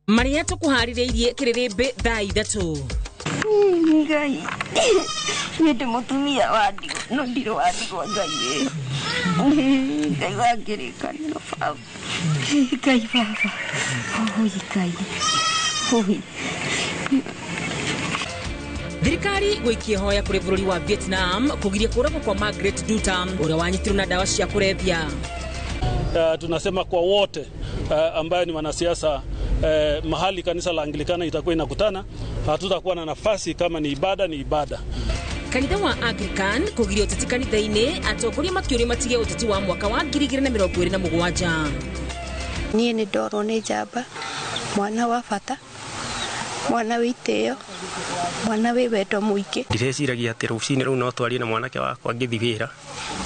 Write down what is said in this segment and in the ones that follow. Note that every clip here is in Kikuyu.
Marĩa tũkũharĩrĩirie kĩrĩrĩmbĩ thaa 3. Ngai, niĩ ndĩ mũtumia wa ndigwa, no ndirĩ wa ndigwa. Ngai ĩ, Ngai wa kĩrĩkanĩro, baba, Ngai baba, oi Ngai, oi. Thirikari gũikia hoya kũrĩ bũrũri wa Vietnam kũgiria kũragwo kwa Margaret Duta ũrĩa wanyitirwo na ndawa cia kũrebia. Tunasema kwa wote ambayo ni wanasiasa, mahali kanisa la Anglikana itakuwa inakutana, hatutakuwa na nafasi. Kama ni ibada, ni ibada. Kanitha wa Anglican kũgiria ũteti kanitha-inĩ, atongoria makĩũrio matige ũteti wa mwaka wa 2027. Niĩ nĩ ndorwo nĩ njamba, mwana wa bata, mwana wĩ itĩo, mwana wĩ wendo mũingĩ. Ndireciragia atĩ rũcinĩ rũu no twarie na mwanake wakwa ngĩthiĩ wĩra,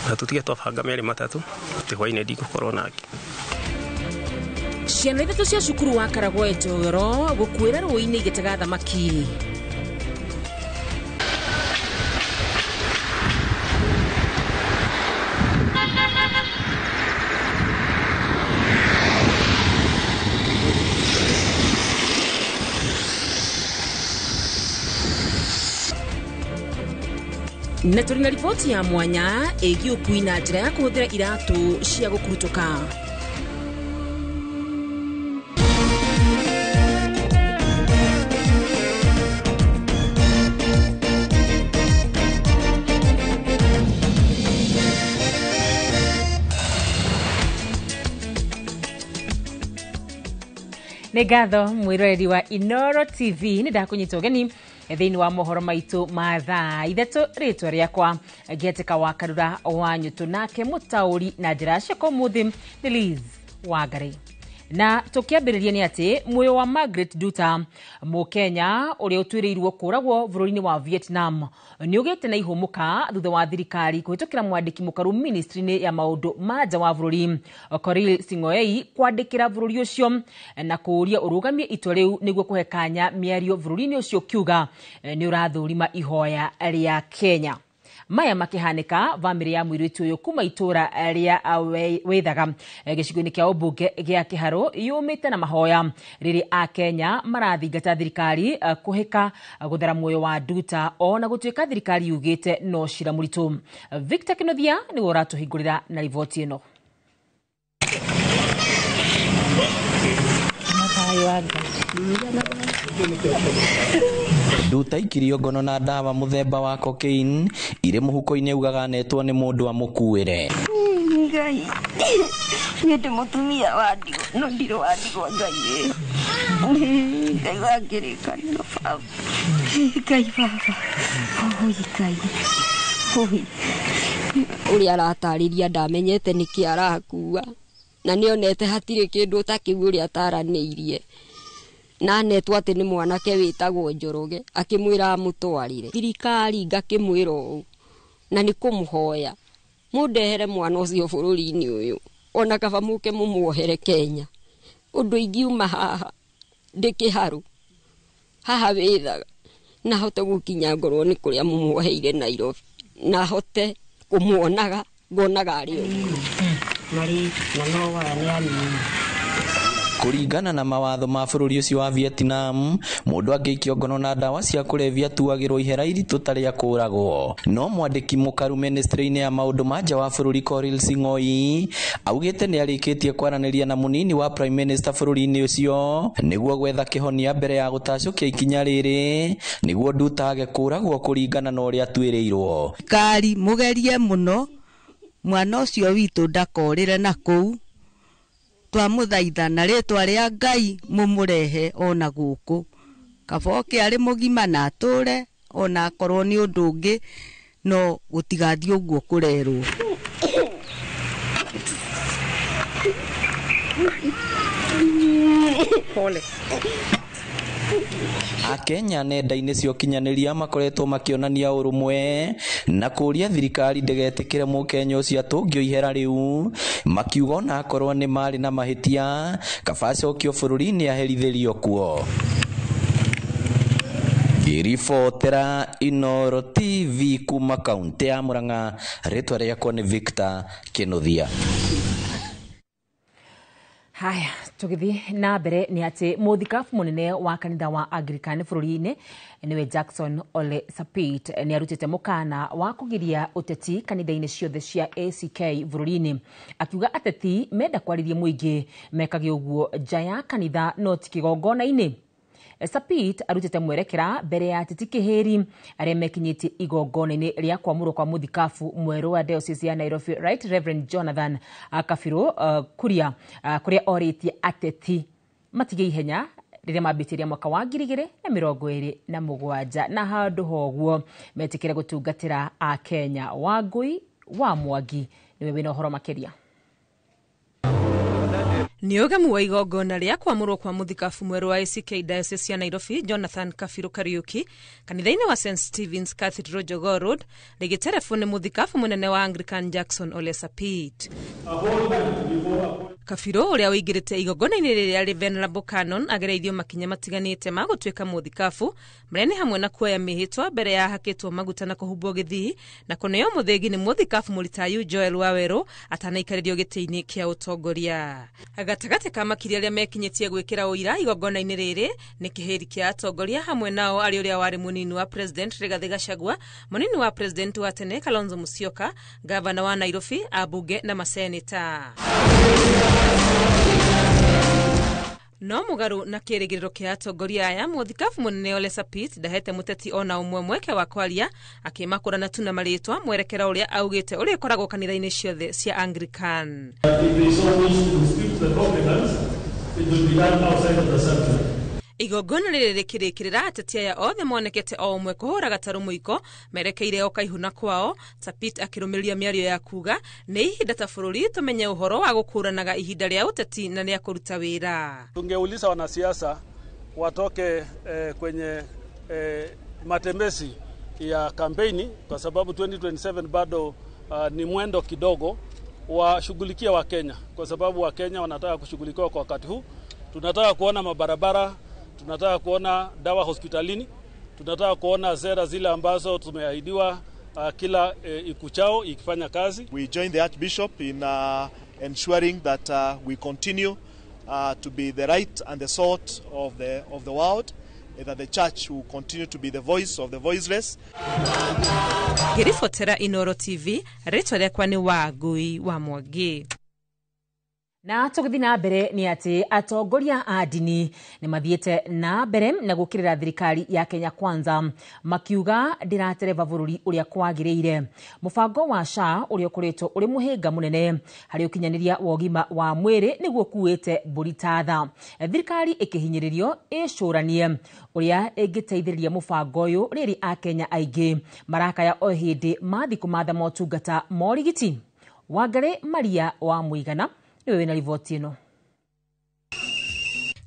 na tũtige twabanga merĩ matatũ atĩ hwainĩ ndigũkorwo nake. Ciana 3 cia cukuru wa Karagwe Njogoro gũkuĩra rũĩ-inĩ igĩtega thamaki. Na tũrĩ na riboti ya mwanya ĩgiĩ ũkui na njĩra ya kũhũthĩra iratũ cia gũkurutũka. Nĩ ngatho mwĩroreri wa Inoro TV, nĩ ndakũnyita ũgeni thĩinĩ wa mohoro maitũ ma thaa 3. Rĩtwa rĩakwa ngĩetĩka wa Karura wa Nyũtũ, nake mũtaũri na njĩra ciakwa ũmũthĩ nĩ Liz Wangari. Na tũkĩambĩrĩria nĩ atĩ muoyo wa Margaret Duta, mũkenya ũrĩa ũtuĩrĩirwo kũragwo bũrũri-inĩ wa Vietnam, nĩ ũgĩte na ihũmũka thutha wa thirikari kũhĩtũkĩra mwandĩki mũkaru ministry-inĩ ya maũndũ ma nja wa bũrũri Korir Sing'oei kwandĩkĩra bũrũri ũcio na kũũria ũrũgamie itua rĩu nĩguo kũhe kanya mĩario bũrũri-inĩ ũcio, ũkiuga nĩ ũrathũrima ihoya rĩa Kenya. Maya makĩhanĩka, bamĩrĩ ya mũirĩtu ũyũ kuma itũra rĩa Wĩthaga gĩcigo-inĩ kĩa ũmbunge gĩa Kĩharũ yũmĩte na mahoya rĩrĩ a Kenya marathingata thirikari kũhĩka gũthara muoyo wa Nduta, ona gũtuĩka thirikari yugĩte no cira mũritũ. Victor Kĩnuthia nĩwe ũratũhingũrĩra na riboti ĩno. Nduta ikirio ngono na ndawa mũthemba wa cocaine irĩ mũhuko-inĩ, augaga anetwo nĩ mũndũ amũkuĩre. Ngai, niĩ ndĩ mũtumia wa ndigwa, no ndirĩ wa ndigwa. Ngai ĩ, Ngai wa kĩrĩkanĩro, baba, Ngai baba, oi Ngai, oi. Ũrĩa aratarĩria ndamenyete nĩkĩ arakua, na nĩonete hatirĩ kĩndũ ta kĩu ũrĩa ataranĩirie, na anetwo atĩ nĩ mwanake wĩtagwo Njoroge akĩmwĩra amũtwarĩre. Thirikari ngakĩmwĩra ũũ, na nĩ kũmũhoya mũndehere mwana ũcio bũrũri-inĩ ũyũ, ona kaba mũke mũmuohere Kenya. Ũndũ ingiuma haha ndĩ Kĩharũ haha Wĩthaga, na hote gũkinya ngorwo nĩ kũrĩa mũmuoheire Nairobi, na hote kũmuonaga, ngonaga arĩ ũguo. Marĩ na no waya nĩ anini. Kũringana na mawatho ma bũrũri ũcio wa Vietnam, mũndũ angĩikio ngono na ndawa cia kũrebia atuagĩrwo ihera iritũ ta rĩa kũragwo. No mwandĩki mũkaru ministry-inĩ ya maũndũ ma nja wa bũrũri Korir Sing'oei augĩte nĩ arĩkĩtie kwaranĩria na mũnini wa prime minister bũrũri-inĩ ũcio nĩguo gwetha kĩhonia mbere ya gũtacũkia ikinya rĩrĩ nĩguo Nduta age kũragwo kũringana na ũrĩa atuĩrĩirwo. Thirikari mũgerie mũno mwana ũcio witũ ndakorĩre na kũu, twamũthaitha na rĩtwa rĩa Ngai mũmũrehe ona gũkũ, kaba oke arĩ mũgima na atũre, ona akorwo nĩ ũndũ ũngĩ, no gũtigathiĩ ũguo kũrerwo. Pole. Akenya nenda-inĩ cia ũkinyanĩria makoretwo makĩonania ũrũmwe na kũũria thirikari ndĩgetĩkĩre mũkenya ũcio atũngio ihera rĩu, makiuga ona akorwo nĩ marĩ na mahĩtia kaba acokio bũrũri-inĩ aherithĩrio kuo. Ngĩribotera Inoro TV kuma kaunti ya Murang'a, rĩtwa rĩakwa nĩ Victor Kĩnuthia. Haya, tũgĩthiĩ na mbere nĩ atĩ mũthikabu mũnene wa kanitha wa Anglican bũrũri-inĩ nĩwe Jackson Ole Sapit nĩ arutĩte mũkana wa kũgiria ũteti kanitha-inĩ ciothe cia ACK bũrũri-inĩ, akiuga ateti menda kwarĩria mũingĩ mekage ũguo nja ya kanitha no ti kĩgongona-inĩ. Sapit arutĩte mwerekera mbere ya ateti kĩhĩri arĩa mekinyĩtie igongona-inĩ rĩa kwamũrwo kwa mũthikabu mwerũ wa Diocese ya Nairobi Right Reverend Jonathan Kabiru Kuria, kũrĩa orĩtie ateti matige ihenya rĩrĩa mambĩtĩria mwaka wa 2027 na handũ hoguo metĩkĩre gũtungatĩra Akenya. Wangũi wa Mwangi nĩwe wĩna ũhoro makĩria. Nĩ ũgemu wa igongona rĩa kwamũrwo kwa mũthikabu mwerũ wa ACK Diocese ya Nairobi Jonathan Kabiru Kariuki kanitha-inĩ wa St Stephen's Cathedral Jogoo Road rĩgĩterebwo nĩ mũthikabu mũnene wa Anglican Jackson Ole Sapit. Kabiru ũrĩa ũingĩrĩte igongona-inĩ rĩrĩa rĩ Venerable Canon agereirio makinya matiganĩte ma gũtuĩka mũthikabu marĩa nĩ hamwe na kuoya mĩhĩtwa mbere ya hakĩtwo maguta na kũhumbwo gĩthii na kũneo mũthĩgi nĩ mũthikabu mũritayu Joel Wawerũ atanaikarĩrio gĩtĩ-inĩ kĩa ũtongoria. Gatagatĩ ka makiri arĩa mekinyĩtie gwĩkĩra ũira igongona-inĩ rĩrĩ nĩ kĩhĩri kĩa atongoria hamwe nao arĩ ũrĩa warĩ mũnini wa President Rigathĩ Gachagua, mũnini wa President wa tene Kalonzo Musyoka, gavana wa Nairobi, ambunge na maseneta. No mũgarũ na kĩrĩgĩrĩro kĩa atongoria aya, mũthikabu mũnene Ole Sapit ndahete mũteti ona ũmwe mweke wa kwaria, akĩmakũrana tu na marĩtwa mwerekera ũrĩa augĩte ũrĩa ũkoragwo kanitha-inĩ ciothe cia Anglican. Igongona rĩrĩ rĩkĩrĩkĩrĩra ateti aya othe monekete o ũmwe kũhũra gatarũ mũiko merekeire o kaihuna kwao, Sapit akĩrũmĩrĩria mĩario ya kuga nĩ ihinda ta bũrũri tũmenye ũhoro wa gũkũranaga ihinda rĩa ũteti na rĩa kũruta wĩra. Tungeuliza wanasiasa watoke kwenye matembezi ya kampeni kwa sababu 2027 bado ni mwendo kidogo, washughulikia Wakenya kwa sababu Wakenya wanataka kushughulikiwa kwa wakati huu. Tunataka kuona mabarabara, tunataka kuona dawa hospitalini, tunataka kuona sera zile ambazo tumeahidiwa kila ikuchao ikifanya kazi. We join the Archbishop in ensuring that we continue to be the light and the salt of the world, that the church will continue to be the voice of the voiceless. Ngĩribotera Inoro TV, rĩtwa rĩakwa nĩ Wangũi wa Mwangi. Na tũgĩthiĩ na mbere nĩ atĩ atongoria a ndini nĩ mathiĩte na mbere na gũkĩrĩra thirikari ya Kenya Kwanza makiuga ndĩratereba bũrũri ũrĩa kwagĩrĩire. Mũbango wa SHA ũrĩa ũkoretwo ũrĩ mũhĩnga mũnene harĩ ũkinyanĩria wa ũgima wa mwĩrĩ nĩguo ũkuĩte mbũri ta tha. Thirikari ĩkĩhinyĩrĩrio ĩcũranie ũrĩa ĩngĩteithĩrĩria mũbango ũyũ rĩrĩ Akenya aingĩ marakaya o hĩndĩ mathiĩ kũmatha motungata ma ũrigiti. Wangari Maria wa Mũigana nĩwe wĩna riboti ĩno.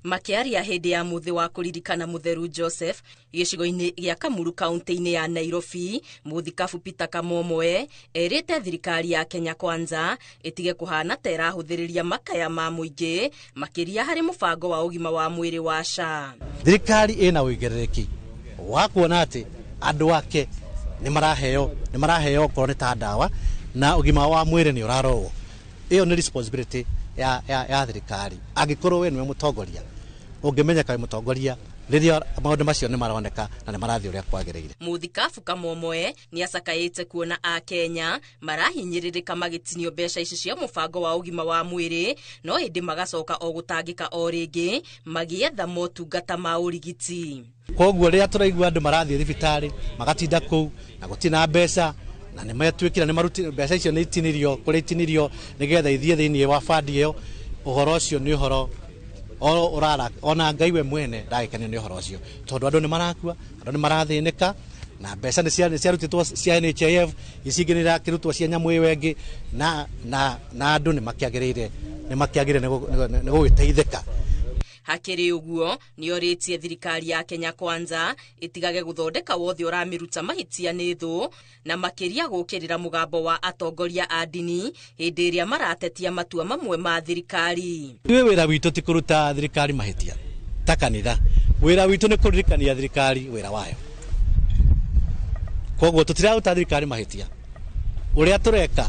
Makĩaria hĩndĩ ya mũthĩ wa kũririkana mũtheru Joseph gĩcigo-inĩ gĩa Kamuru kaunti-inĩ ya Nairobi, mũthikabu Peter Kamomoe erĩte thirikari ya Kenya Kwanza ĩtige kũhana ta ĩrahũthĩrĩria makaya ma mũingĩ makĩria harĩ mũbango wa ũgima wa mwĩrĩ wa SHA. Thirikari ĩna ũigĩrĩrĩki wa kuona atĩ andũ ake nĩ maraheo okorwo nĩ ta ndawa na ũgima wa mwĩrĩ nĩ ũrarorwo. Ĩyo nĩ responsibility ya thirikari. Angĩkorwo we nĩwe mũtongoria, ũngĩmenyeka wĩ mũtongoria rĩrĩa maũndũ macio nĩ maroneka na nĩ marathiĩ ũrĩa kwagĩrĩire. Mũthikabu Kamomoe nĩ acakaĩte kuona Akenya marahinyĩrĩrĩka magĩtinio mbeca ici cia mũbango wa ũgima wa mwĩrĩ, no ĩndĩ magacoka o gũtangĩka o rĩngĩ magĩetha motungata ma ũrigiti. Koguo rĩrĩa tũraigua andũ marathiĩ thibitarĩ magatinda kũu na gũtirĩ na mbeca na nĩ metuĩkira nĩ maruti mbeca icio nĩ itinirio kũrĩa itinirio nĩgetha ithiĩ thĩinĩ wa bandi ĩyo, ũhoro ũcio nĩ ũhoro ũrara ona Ngai we mwene ndagĩkenio nĩ ũhoro ũcio tondũ andũ nĩ marakua, andũ nĩ marathĩnĩka na mbeca nĩ ciarutĩtwo cia NHIF, ici ingĩ nĩ irakĩrutwo cia nyamũ ĩyo ĩngĩ na andũ nĩ makĩagĩrĩire nĩ gũgĩteithĩka. Hakĩrĩ ũguo nĩorĩtie thirikari ya Kenya Kwanza ĩtigage gũthondeka wothe ũramĩruta mahĩtia nĩ thũ na makĩria gũkĩrĩra mũgambo wa atongoria a ndini hĩndĩ ĩrĩa maratetia matua mamwe ma thirikari. Ithuĩ wĩra witũ ti kũruta thirikari mahĩtia ta kanitha, wĩra witũ nĩ kũririkania thirikari wĩra wayo. Koguo tũtiraruta thirikari mahĩtia, ũrĩa tũreka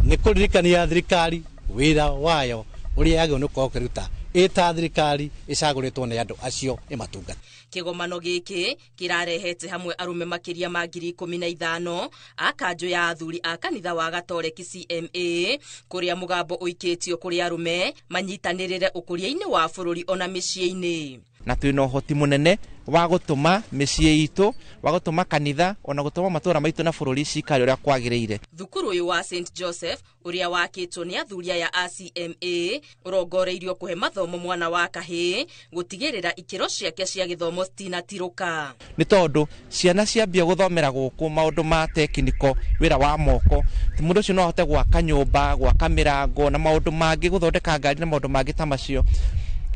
nĩ kũririkania thirikari wĩra wayo Ũrĩa yagĩrĩirwo nĩ gũkorwo ĩkĩruta ĩta thirikari ĩcagũrĩtwo nĩ andũ acio ĩmatungata. Kĩgomano gĩkĩ kĩrarehete hamwe arũme makĩria ma 15,000 a kanjũ ya athuri a kanitha wa Gatoreki CMA, kũrĩa mũgambo ũikĩtio kũrĩ arũme manyitanĩrĩre ũkũria-inĩ wa bũrũri ona mĩciĩ-inĩ. Na twĩna ũhoti mũnene wa gũtũma mĩciĩ itũ, wa gũtũma kanitha, ona gũtũma matũra maitũ na bũrũri cikare ũrĩa kwagĩrĩire. Thukuru ũyũ wa St Joseph ũrĩa wakĩtwo nĩ athuri aya a CMA ũrongoreirio kũhe mathomo mwana wa kahĩĩ gũtigĩrĩra ikĩro ciake cia gĩthomo citinatirũka. Nĩ tondũ ciana ciambia gũthomera gũkũ maũndũ ma tekiniko, wĩra wa moko, mũndũ ũcio no ahote gwaka nyũmba, gwaka mĩrango na maũndũ mangĩ, gũthondeka ngari na maũndũ mangĩ ta macio.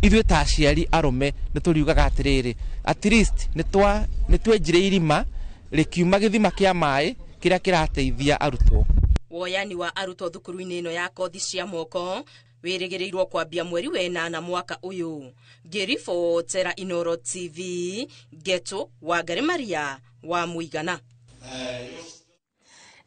Ithuĩ ta aciari arũme nĩ tũriugaga atĩrĩrĩ, at least nĩ twenjire irima rĩkiuma gĩthima kĩa maĩ kĩrĩa kĩrateithia arutwo. Woyani wa arutwo thukuru-inĩ ĩno ya kothi cia moko wĩrĩgĩrĩirwo kwambia mweri wa ĩnana mwaka ũyũ. Ngĩribotera Inooro TV, Ngeto Wangari Maria wa Mũigana.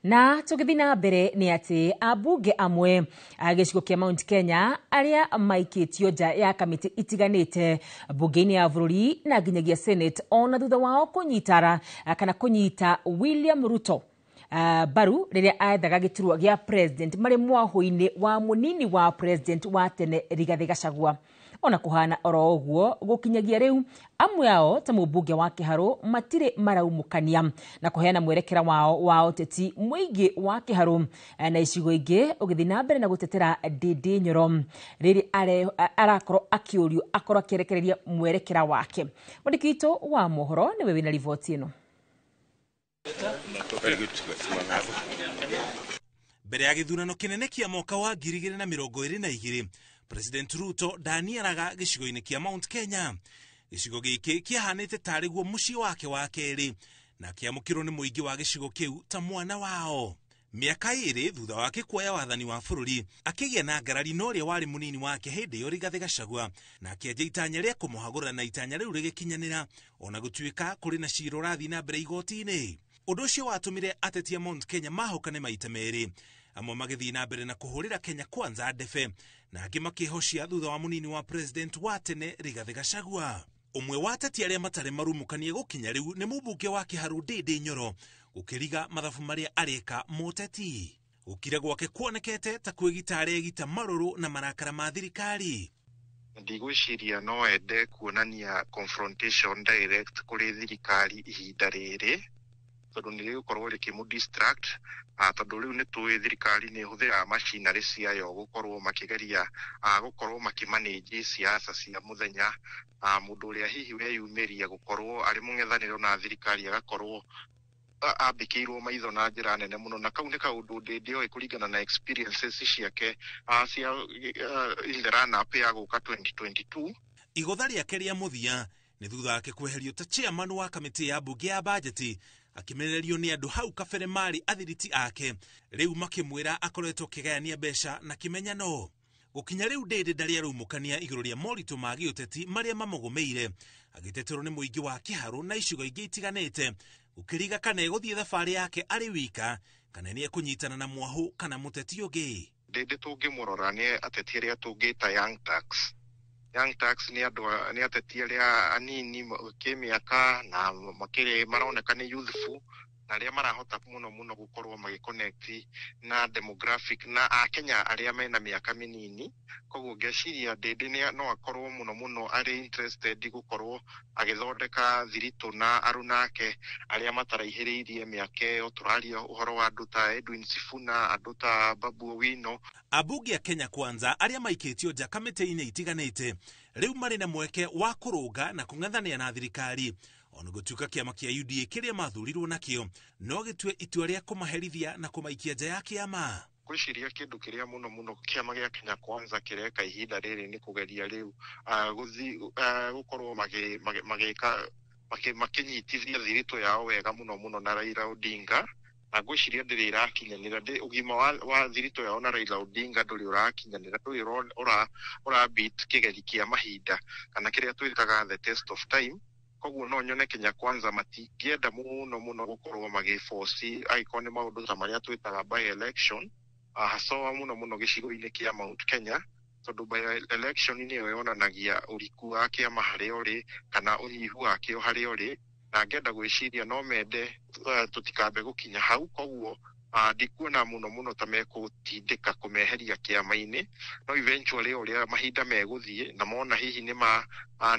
Na tũgĩthiĩ na mbere nĩ atĩ ambunge amwe a gĩcigo kĩa Mount Kenya arĩa maikĩtio nja ya kamĩtĩ itiganĩte mbunge-inĩ ya bũrũri na nginyagia Senate ona thutha wao kũnyitara kana kũnyita William Ruto mbaru rĩrĩa ethaga gĩturwa gĩa president marĩ mwahũ-inĩ wa mũnini wa president wa tene Rigathĩ Gachagua. Ona kũhana oro ũguo gũkinyagia rĩu amwe ao ta mũmbunge wa Kĩharũ matirĩ maraumũkania na kũheana mwerekera wao wa ũteti mũingĩ wa Kĩharũ na icigo ingĩ ũgĩthiĩ na mbere na gũtetera Ndindi Nyoro rĩrĩ arakorwo akĩũrio akorwo akĩrekereria mwerekera wake. Mwandĩki witũ wa mohoro nĩwe wĩna riboti ĩno. Mbere ya gĩthurano kĩnene kĩa mwaka wa 2022, President Ruto ndaniaraga gĩcigo-inĩ kĩa Mount Kenya. Gĩcigo gĩkĩ kĩahanĩte tarĩ guo mũciĩ wake wa kerĩ na kĩamũkĩrwo nĩ mũingĩ wa gĩcigo kĩu ta mwana wao. Mĩaka ĩrĩ thutha wake kuoya wathani wa bũrũri, akĩgĩa na ngarari na ũrĩa warĩ mũnini wake hĩndĩ ĩyo Rigathĩ Gachagua, na akĩanjia itanya rĩa kũmũhagũra na itanya rĩu rĩgĩkinyanĩra ona gũtuĩka kũrĩ na cira ũrathiĩ na mbere igoti-inĩ. Ũndũ ũcio watũmire ateti a Mount Kenya mahũkane maita merĩ, amwe magĩthiĩ na mbere na kũhũrĩra Kenya Kwanza ndebe na angĩ makĩhocia thutha wa mũnini wa president wa tene Rigathĩ Gachagua. Ũmwe wa ateti arĩa matarĩ marumũkanie gũkinya rĩu nĩ mũmbunge wa Kĩharũ Ndindi Nyoro, gũkĩriga mathabu marĩa areka mũteti. Gũkira gwake kuonekete ta kwĩgita aregita marũrũ na marakara ma thirikari. Ndigwĩciria no ende kuonania confrontation direct kũrĩ thirikari ihinda rĩrĩ, tondũ nĩ rĩgũkorwo rĩkĩmũ distract, tondũ rĩu nĩ tũĩ thirikari nĩ ĩhũthĩraga macinarĩ ciayo gũkorwo makĩgeria gũkorwo makĩmanage siasa cia mũthenya. Mũndũ ũrĩa hihi weyumĩria gũkorwo arĩ mũng'ethanĩro na thirikari agakorwo ambĩkĩirwo maitho na njĩra nene mũno, na kau nĩ kaũndũ Ndindi oĩ kũringana na experiences ciake cia in the run up ya gũka 2022. Igotha rĩake rĩa mũthia nĩ thutha wake kweherio ta chairman wa kamĩtĩ ya mbunge ya bajeti, akĩmenererio nĩ andũ hau kabere marĩ athiriti ake, rĩu makĩmwĩra akoretwo akĩgayania mbeca na kĩmenyano. Gũkinya rĩu Ndindi ndarĩ arumũkania igũrũ rĩa moritũ ma gĩũteti marĩa mamũgũmĩire, agĩteterwo nĩ mũingĩ wa Kĩharũ na icigo ingĩ itiganĩte, gũkĩriga kana egũthiĩ thabarĩ yake arĩ wika kana nĩ ekũnyitana na mwahũ kana mũteti ũngĩ. Ndindi tũngĩmũrora nĩ ateti arĩa tũngĩta Young Turks. Young Turks nĩ andũ nĩ ateti arĩa anini kĩmĩaka na makĩrĩ maroneka nĩ youthful, na arĩa marahota mũno mũno gũkorwo magĩconnect na demographic na akenya arĩa mena mĩaka mĩnini. Koguo ngeciria Ndindi no akorwo mũno mũno arĩ interested gũkorwo agĩthondeka thiritũ na aruna ake arĩa mataraihĩrĩirie mĩaka ĩyo. Tũraria ũhoro wa andũ ta Edwin Sifuna, andũ ta Babu Owino. Ambunge a Kenya Kwanza arĩa maikĩtio nja kamĩtĩ-inĩ itiganĩte rĩu marĩ na mweke wa kũrũnga na kũng'ethanĩra na thirikari, ona gũtuĩka kĩama kĩa UDA kĩrĩa mathurirwo nakĩo no gĩtue itua rĩa kũmaherithia na kũmaikia nja ya kĩama. Ngwĩciria kĩndũ kĩrĩa mũno mũno kĩama gĩa Kenya Kwanza kĩreka ihinda rĩrĩ nĩ kũgeria rĩu gũkorwo magĩka makĩnyitithia thiritũ yao wega mũno mũno na Raila Odinga, na ngwĩciria ndĩrĩ ĩrakinyanĩra. Ũgima wa thiritũ yao na Raila Odinga ndũrĩ ũrakinyanĩra, ndũrĩ ũra beat kĩgeri kĩa mahinda kana kĩrĩa twĩtaga the test of time. Koguo no nyone Kenya Kwanza matingĩenda mũno mũno gũkorwo magĩboci angĩkorwo nĩ maũndũ ta marĩa twĩtaga by election, hacoa mũno mũno gĩcigo-inĩ kĩa Mount Kenya. Tondũ by election nĩyo yonanagia ũriku wa kĩama harĩa ũrĩ kana ũnyihu wakĩo harĩa ũrĩ, na ngenda gwĩciria no mende tũtikambe gũkinya hau. Koguo ndikuona mũno mũno ta mekũtindĩka kũmeheria kĩama-inĩ, no eventually ũrĩa mahinda megũthiĩ na mona hihi nĩ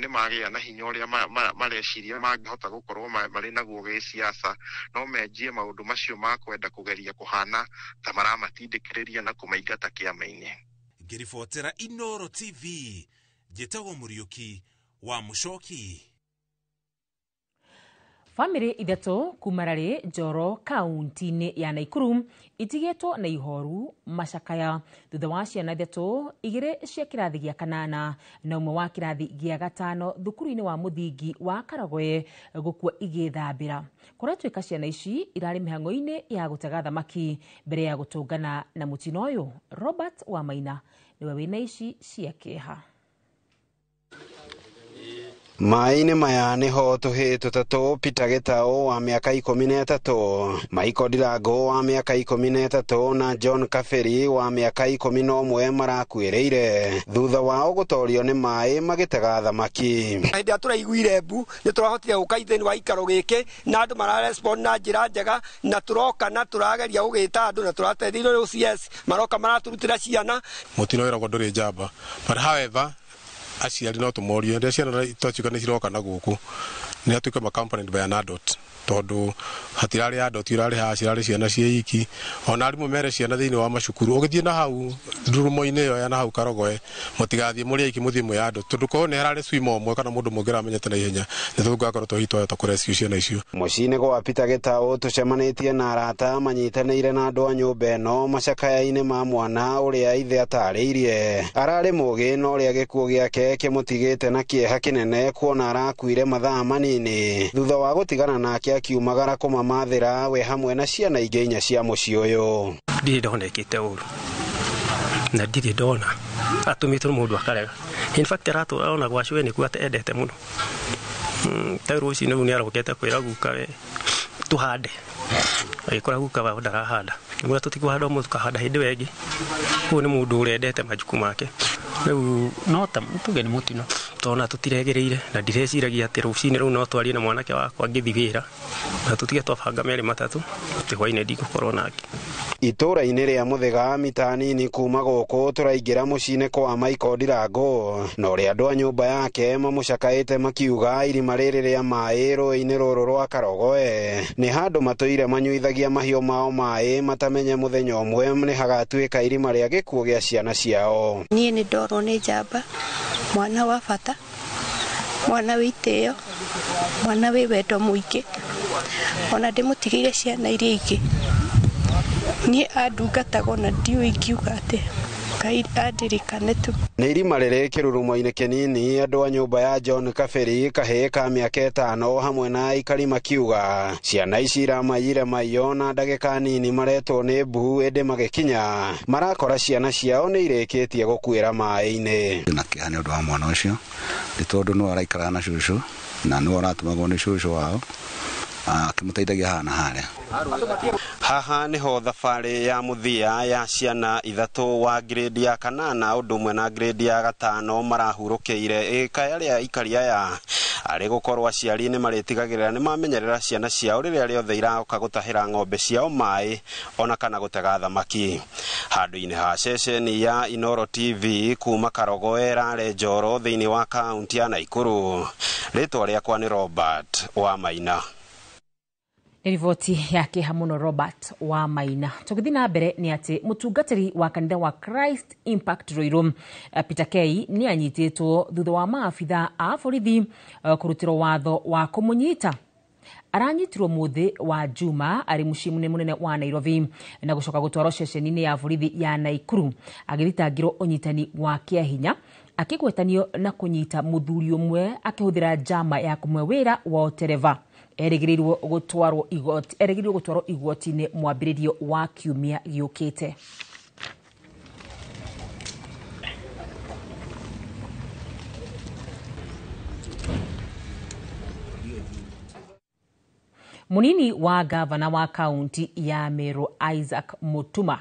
magĩa na hinya ũrĩa mareciria mangĩhota gũkorwo marĩ naguo gĩsiasa, no menjie maũndũ macio ma kwenda kũgeria kũhana ta maramatindĩkĩrĩria na kũmaingata kĩama-inĩ. Ngĩribotera Inoro TV, njĩtagwo Mũriũki wa Mũcoki. Bamĩrĩ 3 kuma Rarĩ Njoro kaunti-inĩ ya Naikuru itigĩtwo na ihoru macakaya thutha wa ciana 3, 2 cia kĩrathi gĩa 8 na 1 wa kĩrathi gĩa 5 thukuru-inĩ wa mũthingi wa Karagoe gũkua igĩthambĩra. Kũratuĩka ciana ici irarĩ mĩhang'o-inĩ ya gũtega thamaki mbere ya gũtũngana na mũtino ũyũ. Robert Wamaina nĩwe wĩna ici cia kĩeha. Maĩ-inĩ maya nĩho tũhĩĩ 3, Peter Gĩtaũ wa mĩaka 13, Michael Ndirango wa mĩaka 13 na John Kaberi wa mĩaka 11 marakuĩrĩire thutha wao gũtorio nĩ maĩ magĩtega thamaki. Hĩndĩ ĩrĩa tũraiguire mbu nĩ tũrahotire gũka thĩinĩ wa ikaro gĩkĩ na andũ mararespond na njĩra njega, na tũroka na tũrageria gũgĩta andũ na tũrateithĩrĩrio nĩ OCS maroka maratũrutĩra ciana. Mũtino wĩragwo ndũrĩ njamba, but however aciari no tũmorie rĩrĩa ciana twatuĩka nĩ ciroka na gũkũ nĩ atuĩke accompanied by an adult, tondũ hatirarĩ adult irarĩ haha, cirarĩ ciana ciĩ iki. Ona arimũ mere ciana thĩinĩ wa macukuru ũgĩthiĩ na hau ndurumo-inĩ ĩyo ya na hau Karogoe mũtigathiĩ mũrĩ aiki, mũthiĩ mwĩ adult, tondũ korwo nĩ hararĩ swimmer ũmwe kana mũndũ mũngĩ ũramenyete na ihenya nĩ tũngĩgakorwo tũhihi twahota kũrescue ciana icio. Mũciĩ-inĩ gwa Peter Gĩtaũ tũcemanĩtie na arata manyitanĩire na andũ a nyũmba ĩno macakaya-inĩ ma mwana ũrĩa ithe atarĩirie ararĩ mũgĩ na ũrĩa gĩkuũ gĩake kĩmũtigĩte na kĩeha kĩnene kuona arakuire mathaa manini thutha wa gũtigana nake akiumagara kũmamathĩra we hamwe na ciana ingĩ 4 cia mũciĩ ũyũ. Ndirĩ ndona ĩkĩte ũru na ndirĩ ndona atũmĩtwo nĩ mũndũ akarega. In fact aratũra ona gwa cũe nĩkuo endete mũno. Ta rũcinĩ rũu nĩarokete kwĩra guka we tũhande, agĩkora guka wao ndarahanda, nĩguo tũtikũhanda ũmũthĩ tũkahanda hĩndĩ ĩyo ĩngĩ. Ũyũ nĩ mũndũ ũrendete majuku make, rĩu no ta tuge nĩ mũtino tona tũtiregereire, na ndireciragia atĩ rũcinĩ rũu no twarie na mwanake wakwa ngĩthiĩ wĩra na tũtige twabanga merĩ matatũ atĩ hwainĩ ndigũkorwo nake. Itũũra-inĩ rĩa Mũthĩga mita nini kuma gũkũ tũraingĩra mũciĩ-inĩ kwa Michael Ndirango na ũrĩa andũ a nyũmba yake mamũcakaĩte makiuga irima rĩrĩ rĩa maĩ rũĩ-inĩ rũrũ rwa Karogoe nĩ handũ matũire manyuithagia mahiũ mao maĩ matamenye mũthenya ũmwe nĩ hagatuĩka irima rĩa gĩkuũ gĩa ciana ciao. Niĩ nĩ ndorwo nĩ njamba, mwana wa bata, mwana wĩ itĩo, mwana wĩ wendo mũingĩ, ona ndĩmũtigĩire ciana iria ingĩ. Niĩ andungataga ona ndiũĩ ingiuga atĩa, Ngai andirikane tu. Nĩ irima rĩrĩ kĩrurumo-inĩ kĩnini andũ a nyũmba ya John Kaberi kahĩĩ ka mĩaka 5 hamwe na aikari makiuga ciana ici iramayire maiyo na ndagĩka nini maretwo nĩ mbu, ĩndĩ magĩkinya marakora ciana ciao nĩ irĩkĩtie gũkuĩra maĩ-inĩ. Na kĩeha nĩ ũndũ wa mwana ũcio nĩ tondũ nĩwe araikaraga na cũcũ na nĩwe ũratũmagwo nĩ cũcũ wao akĩmũteithagia haha na harĩa. Haha nĩho thabarĩ ya mũthia ya ciana 3 wa grade ya 8 ũndũ ũmwe na grade ya 5 marahurũkĩire ĩkaya rĩa aikari aya arĩ gũkorwo aciari nĩ marĩtigagĩrĩra nĩ mamenyerera ciana ciao rĩrĩa rĩothe iroka gũtahĩra ng'ombe ciao maĩ ona kana gũtega thamaki. Handũ-inĩ ha ceceni ya Inoro TV kuma Karogoe Rare Njoro thĩinĩ wa kaunti ya Naikuru, rĩtwa rĩakwa nĩ Robert Wamaina. Nĩ riboti ya kĩeha mũno Robert wa Maina. Tũgĩthiĩ na mbere nĩ atĩ mũtungatĩri wa kanitha wa Christ Impact Ruiru Peter Kei nĩ anyitĩtwo thutha wa maabitha a borithi kũrutĩrwo watho wa kũmũnyita. Aranyitirwo mũthĩ wa Juma arĩ mũciĩ mũnene wa Nairobi na gũcoka gũtwarwo ceceni-inĩ ya borithi ya Naikuru agĩthitangĩrwo ũnyitani wa kĩahinya akĩgwetanio na kũnyita mũthuri ũmwe akĩhũthĩra njama ya kũmwe wĩra wa ũtereba. Erĩgĩrĩirwo gũtwarwo igoti-inĩ mwambĩrĩrio wa kiumia gĩũkĩte. Munini wa gavana wa kaunti ya Meru Isaac Mutuma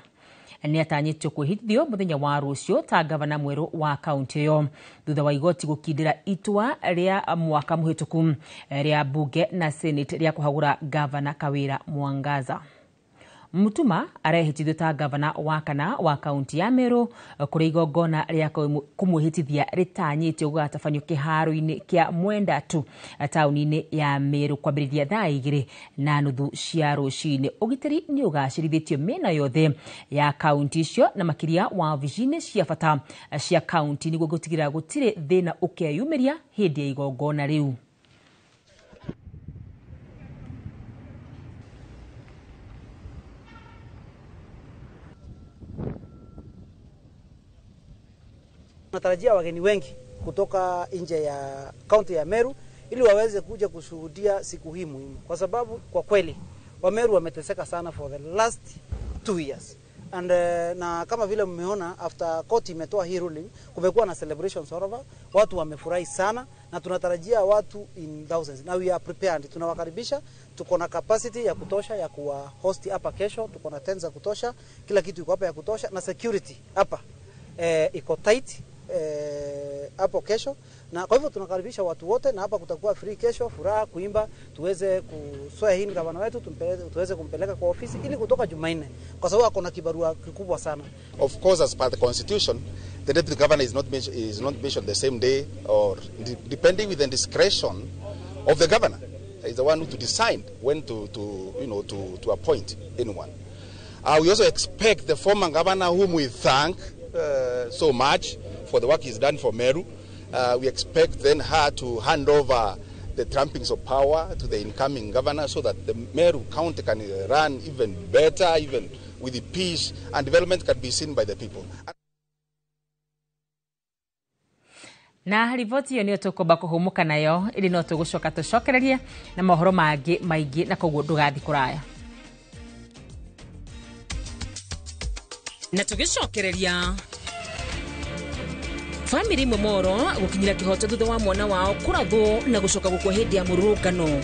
Nĩ atanyĩtio kwĩhitithio mũthenya wa rũciũ ta gavana mwerũ wa kaunti ĩyo, thutha wa igoti gũkindĩra itua rĩa mwaka mũhĩtũku rĩa bunge na senate rĩa kũhagũra gavana Kawira Mwangaza. Mutuma arehĩtithio ta gavana wa kana wa kaunti ya Meru, kũrĩa igongona rĩa kũmwĩhĩtithia rĩtanyĩtio gũgatabanio kĩharo-inĩ kĩa Mwendatu taũni-inĩ ya Meru kwambĩrĩria 2:30 cia rũcinĩ. Ũgitĩri nĩ ũgacĩrithĩtio mĩena yothe ya kaunti icio na makĩria wabici-inĩ cia bata cia kaunti nĩguo gũtigĩrĩra gũtirĩ thĩna ũkeyumĩria hĩndĩ ya igongona rĩu. Tunatarajia wageni wengi kutoka nje ya kaunti ya Meru ili waweze kuja kushuhudia siku hii muhimu, kwa sababu kwa kweli Wameru wameteseka sana for the last 2 years. And na kama vile mmeona, after court imetoa hii ruling, kumekuwa na celebrations all over, watu wamefurahi sana na tunatarajia watu in thousands. Now we are prepared, tunawakaribisha, tuko na capacity ya kutosha ya kuwa host hapa kesho, tuko na tents za kutosha, kila kitu iko hapa ya kutosha, na security hapa iko tight hapo kesho, na kwa hivyo tunakaribisha watu wote, na hapa kutakuwa free kesho, furaha, kuimba, tuweze kuswea hii gavana wetu, tuweze kumpeleka kwa ofisi ili kutoka Jumanne, kwa sababu akona kibarua kikubwa sana. Of course, as per the constitution, the deputy governor is not mentioned the same day, or depending with the discretion of the governor. Is the one who to decide when to you know to appoint anyone. We also expect the former governor, whom we thank so much for the work he's done for Meru. We expect then her to hand over the trappings of power to the incoming governor so that the Meru County can run even better, even with the peace and development can be seen by the people. Na riboti iyo niyo tũkũmba kũhũmũka nayo, ĩndĩ no tũgũcoka tũcokererie na mohoro mangĩ maingĩ, na koguo ndũgathiĩ kũraya. Na tũgĩcokereria bamĩrĩ imwe Moro gũkinyĩra kĩhoto thutha wa mwana wao kũrathwo na gũcoka gũkua hĩndĩ ya mũrũrũngano.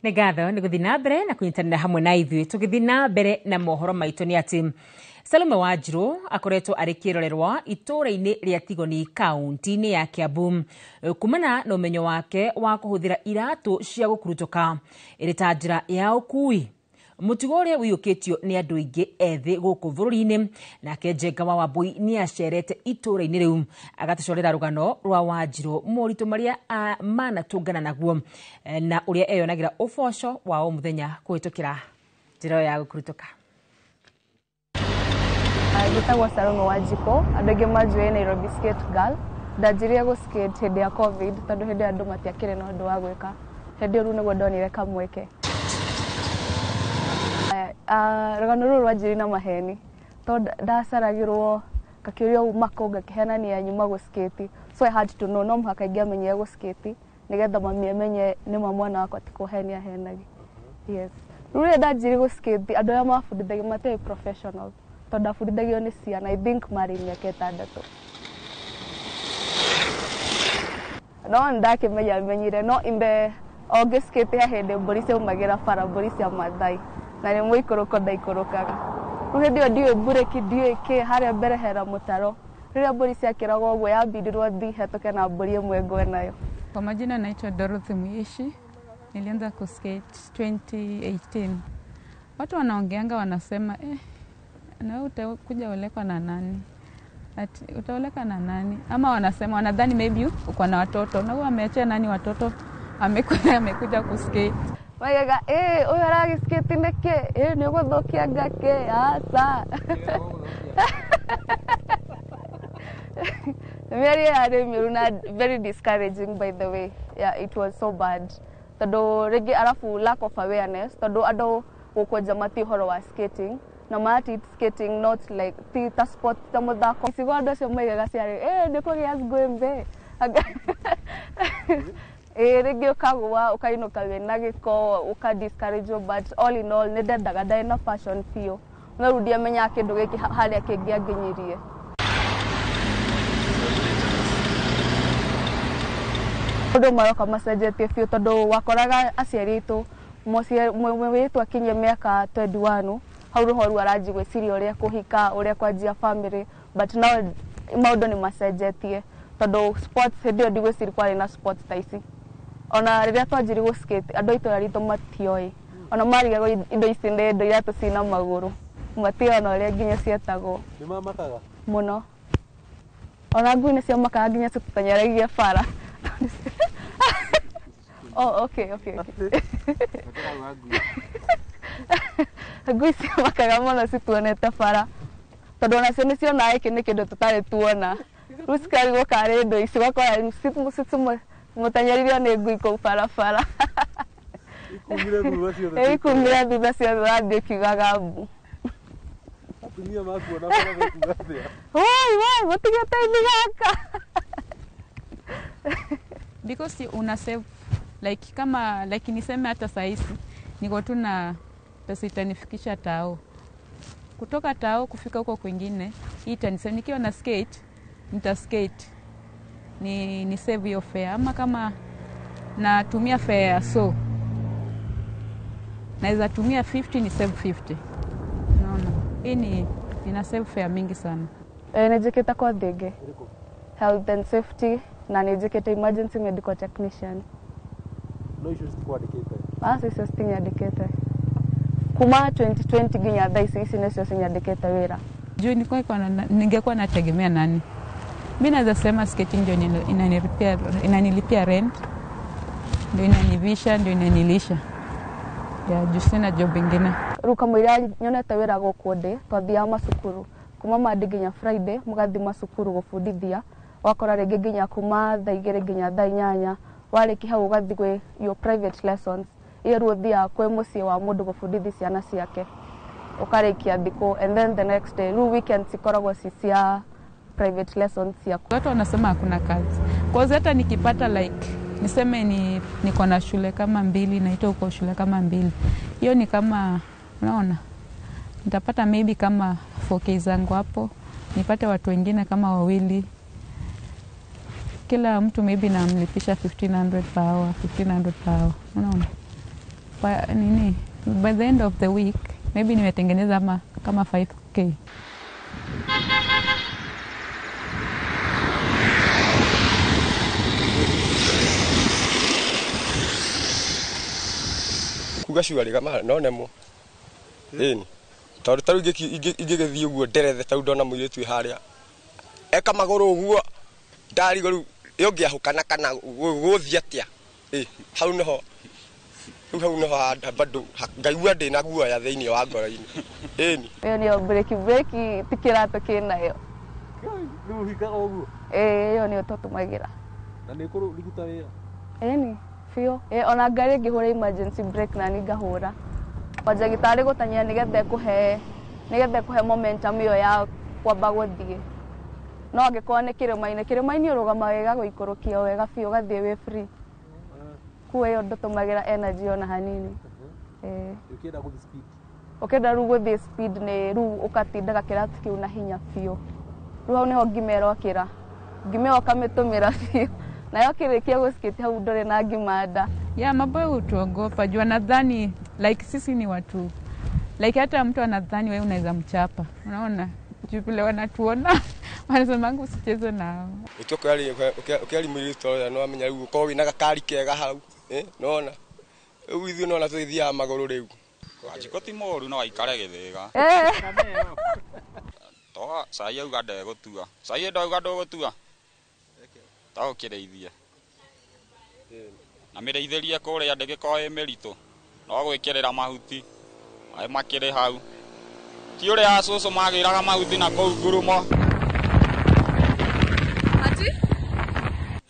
Nĩ ngatho nĩ gũthiĩ na mbere na kũnyitanĩra hamwe na ithuĩ. Tũgĩthiĩ na mbere na mohoro maitũ nĩ atĩ Salome Wanjiru akoretwo arĩ kĩrorerwa itũũra-inĩ rĩa Tigoni kaunti-inĩ ya Kiambu kumana na ũmenyo wake wa kũhũthĩra iratũ cia gũkurutũka ĩrĩ ta njĩra ya ũkui, mũtugo ũrĩa ũiyũkĩtio nĩ andũ aingĩ ethĩ gũkũ bũrũri-inĩ. Nake Njenga wa Wambui nĩ acerete itũũra-inĩ rĩu agatũcorera rũgano rwa Wanjiru, moritũ marĩa manatũngana naguo na ũrĩa eyonagĩra ũboco wa o mũthenya kũhĩtũkĩra njĩra ĩyo ya gũkurutũka. Njĩtagwo Salome Wanjiku, andũ aingĩ manjũĩ Nairobi Skate Girl. Ndanjirie gũ skate hĩndĩ ya COVID tondũ hĩndĩ ĩyo andũ matiakĩrĩ na ũndũ wa gwĩka. Hĩndĩ ĩyo rĩu nĩguo ndonire kamweke. Rũgano rũrũ rwanjirie na maheni tondũ ndacaragĩrwo ngakĩũrio uma kũ, ngakĩhenania nyuma gũ skate. So I had to know, no mũhaka ingĩamenyire gũ skate nĩgetha mami amenye nĩma mwana wakwa ti kũhenia ahenagia. Yes. Rĩu rĩrĩa ndanjirie gũ skate, andũ arĩa mabundithagia matiarĩ professional tondũ ndabundithagio nĩ ciana, I think marĩ mĩaka 6. No nĩndakĩmenya menyire, no in the o ngĩ skate he hĩndĩ mbũri ciaumagĩra bara, mbũri cia Maathai, na nĩ mũikũrũko ndaikũrũkaga. Rĩu hĩndĩ ĩyo ndiũĩ mburĩki, ndiũĩ kĩ, harĩa mbere hena mũtaro. Rĩrĩa mbũri ciakĩragwo ũguo yambindirwo thiĩ hetũke na mbũri ĩmwe ngwe nayo. Kwa majina naitwa Dorothy Muishi. Nilianza kuskate 2018. Watu wanaongeanga wanasema, na wewe utakuja olekwa na nani? Ati utaoleka na nani? Ama wanasema wanadhani maybe uko na watoto. Na wewe ameachia nani watoto? Amekuja kuskate. Maigaga, ũyũ aragĩskate nĩkĩ? Nĩ ũgũthũkia ngakĩ? Aca. Mĩario yarĩ mĩũru na very discouraging, by the way. Yeah, it was so bad. Tondũ rĩngĩ arabu lack of awareness, tondũ andũ gũkũ nja matiũĩ ũhoro wa skating, na mara skating not like ti ta sport ta mũthako. Icigo andũ acio maigaga ciarĩ, nĩ kũgĩa ngwĩmbe. Rĩngĩ ũkagũa ũkainũka wĩna gĩko, ũka discourage, but all in all nĩ ndendaga, ndarĩ na passion biũ. No rĩu ndiamenyaga kĩndũ gĩkĩ harĩa kĩngĩanginyirie. Maũndũ maroka macenjetie biũ tondũ wakoraga aciari aitũ mũirĩtu akinyia mĩaka 21 hau rũho rĩu aranjia gwĩciria ũrĩa kũhika, ũrĩa kwanjia family, but now maũndũ nĩ macenjetie tondũ sports hĩndĩ ĩyo ndigwĩciria kwarĩ na sports ta ici. Ona rĩrĩa twanjirie gũ skate andũ a itũra ritũ matioĩ, ona marigagwo indo ici nĩ indo iratũ cina magũrũ, matioĩ ona ũrĩa nginya cietagwo. Nĩ mamakaga? Mũno. Ona ngui nĩ ciamakaga nginya citũteng'eragia bara. Oh, okay. Ngui ciamakaga mũno cituonete bara tondũ onacio nĩ cionaga gĩkĩ nĩ kĩndũ tũtarĩ tuona, rĩu cikarigwo karĩ indo ici, ũgakora rĩu mũteng'eririo nĩ ngui kũu barabara. Ikumire thutha ciothe. Ikumire thutha ciothe ũrathiĩ ũkiugaga mbu. Atumia makuona bara mekuga atĩa? Woi woi, mũtige ithi gaka. Because una save like kama like niseme hata sahizi niko tu na pesa itanifikisha tao, kutoka tao kufika huko kwingine, hii itanisave. Nikiwa na skate nita skate ni save hiyo fare, ama kama natumia fare ya so naweza tumia 50 ni save 50. Unaona, hii ni ina save fare mingi sana. Nĩ njĩkĩte kothi ĩngĩ, health and safety, na nĩ njĩkĩte emergency medical technician. No icio citikwandĩkĩte? Aca, icio citinyandĩkĩte kuma 2020 nginya thaa ici, ici nĩcio cinyandĩkĩte wĩra. Juu ningekuwa nategemea nani? Mi naweza sema skating ndio inanilipia rent, ndio inanivisha, ndio inanilisha. Ya juu sina job ingine. Rĩu kamũira nyonete wĩra gũkũ ndĩ, twathiaga macukuru kuma Monday nginya Friday, mũgathiĩ macukuru gũbundithia, ũgakora rĩngĩ nginya kuma thaa 2 nginya thaa 8, warĩkia hau ũgathiĩ gwĩ your private lessons, iyo rĩu ũthiaga kwĩ mũciĩ wa mũndũ gũbundithia ciana ciake, ũkarĩkia thikũ, and then the next day rĩu weekends cikoragwo ci cia private lessons ciaku. Watu wanasema hakuna kazi. Kwanza hata nikipata like niseme ni niko na shule kama mbili, naitwa huko shule kama mbili, hiyo ni kama unaona nitapata maybe kama 4K zangu hapo, nipate watu wengine kama wawili, kila mtu maybe namlipisha 1500 per hour, 1500 per hour, unaona kwa nini, by the end of the week maybe nimetengeneza kama 5K. Kuga cuarĩ ma no nemwo ĩni tondũ tarĩu ingĩgĩthiĩ ũguo nderethe tarĩu ndona mũirĩtu wĩ harĩa eka magũrũ ũguo ndarigwo rĩu ĩũngĩahũkana kana gũgũthiĩ atĩa, ĩ hau nĩho rĩu, hau nĩho bado ngaigua ndĩna guoya thĩinĩ wa ngoro-inĩ, ĩni. Ĩyo nĩyo breki, breki ti kĩratũ kĩnayo. Rĩu ũhikaga ũguo? Ĩĩ, ĩyo nĩyo tũtũmagĩra. Na nĩ ĩkũruta wĩra? Ĩni biũ. Ĩ ona ngari ĩngĩhũra emergency brake na niĩ ngahũra kwanja gĩtarĩ gũtanyia nĩgetha ĩkũhe momentum ĩyo ya kwamba gũthiĩ, no angĩkorwo nĩ kĩrĩma-inĩ, kĩrĩma-inĩ ũrũgama wega gũikũrũkia wega biũ, ũgathiĩ wĩ free, kuo ĩyo ndũtũmagĩra energy ona hanini. Ĩĩ. Ũkĩenda gũthiĩ speed? Ũkĩenda rĩu gũthiĩ speed nĩ rĩu ũkatindaga kĩratũ kĩu na hinya biũ, rĩu hau nĩho ngima ĩrokĩra, ngima ĩyo ũkamĩtũmĩra biũ, nayo ũkĩrĩkia gũskate hau ndũrĩ na ngima nda. Ya maboy hutuogopa juu anadhani like sisi ni watu like hata mtu anadhani wewe unaweza mchapa, unaona, juu vile wanatuona wanasemanga usicheze nao. Ũtua ũkĩaria mũirĩtu ũrĩa nĩ wamenya rĩu ũkorwo wĩna gakari kega hau, nĩwona rĩu ithuĩ nĩwona tũgĩthiaga magũrũ rĩu. Wanjikũ ti mũru no aikare gĩthĩga. To cai auga ndegũtua, cai ndauga ndũgũtua, ta ũkĩrĩithie na mĩrĩithĩrie kũrĩa ndĩgĩkorwo ĩ mĩritũ, no gwĩkĩrĩra mahuti, maĩ makĩrĩ hau, ti ũrĩa acũcũ magĩraga mahuti na kũu ngurumo.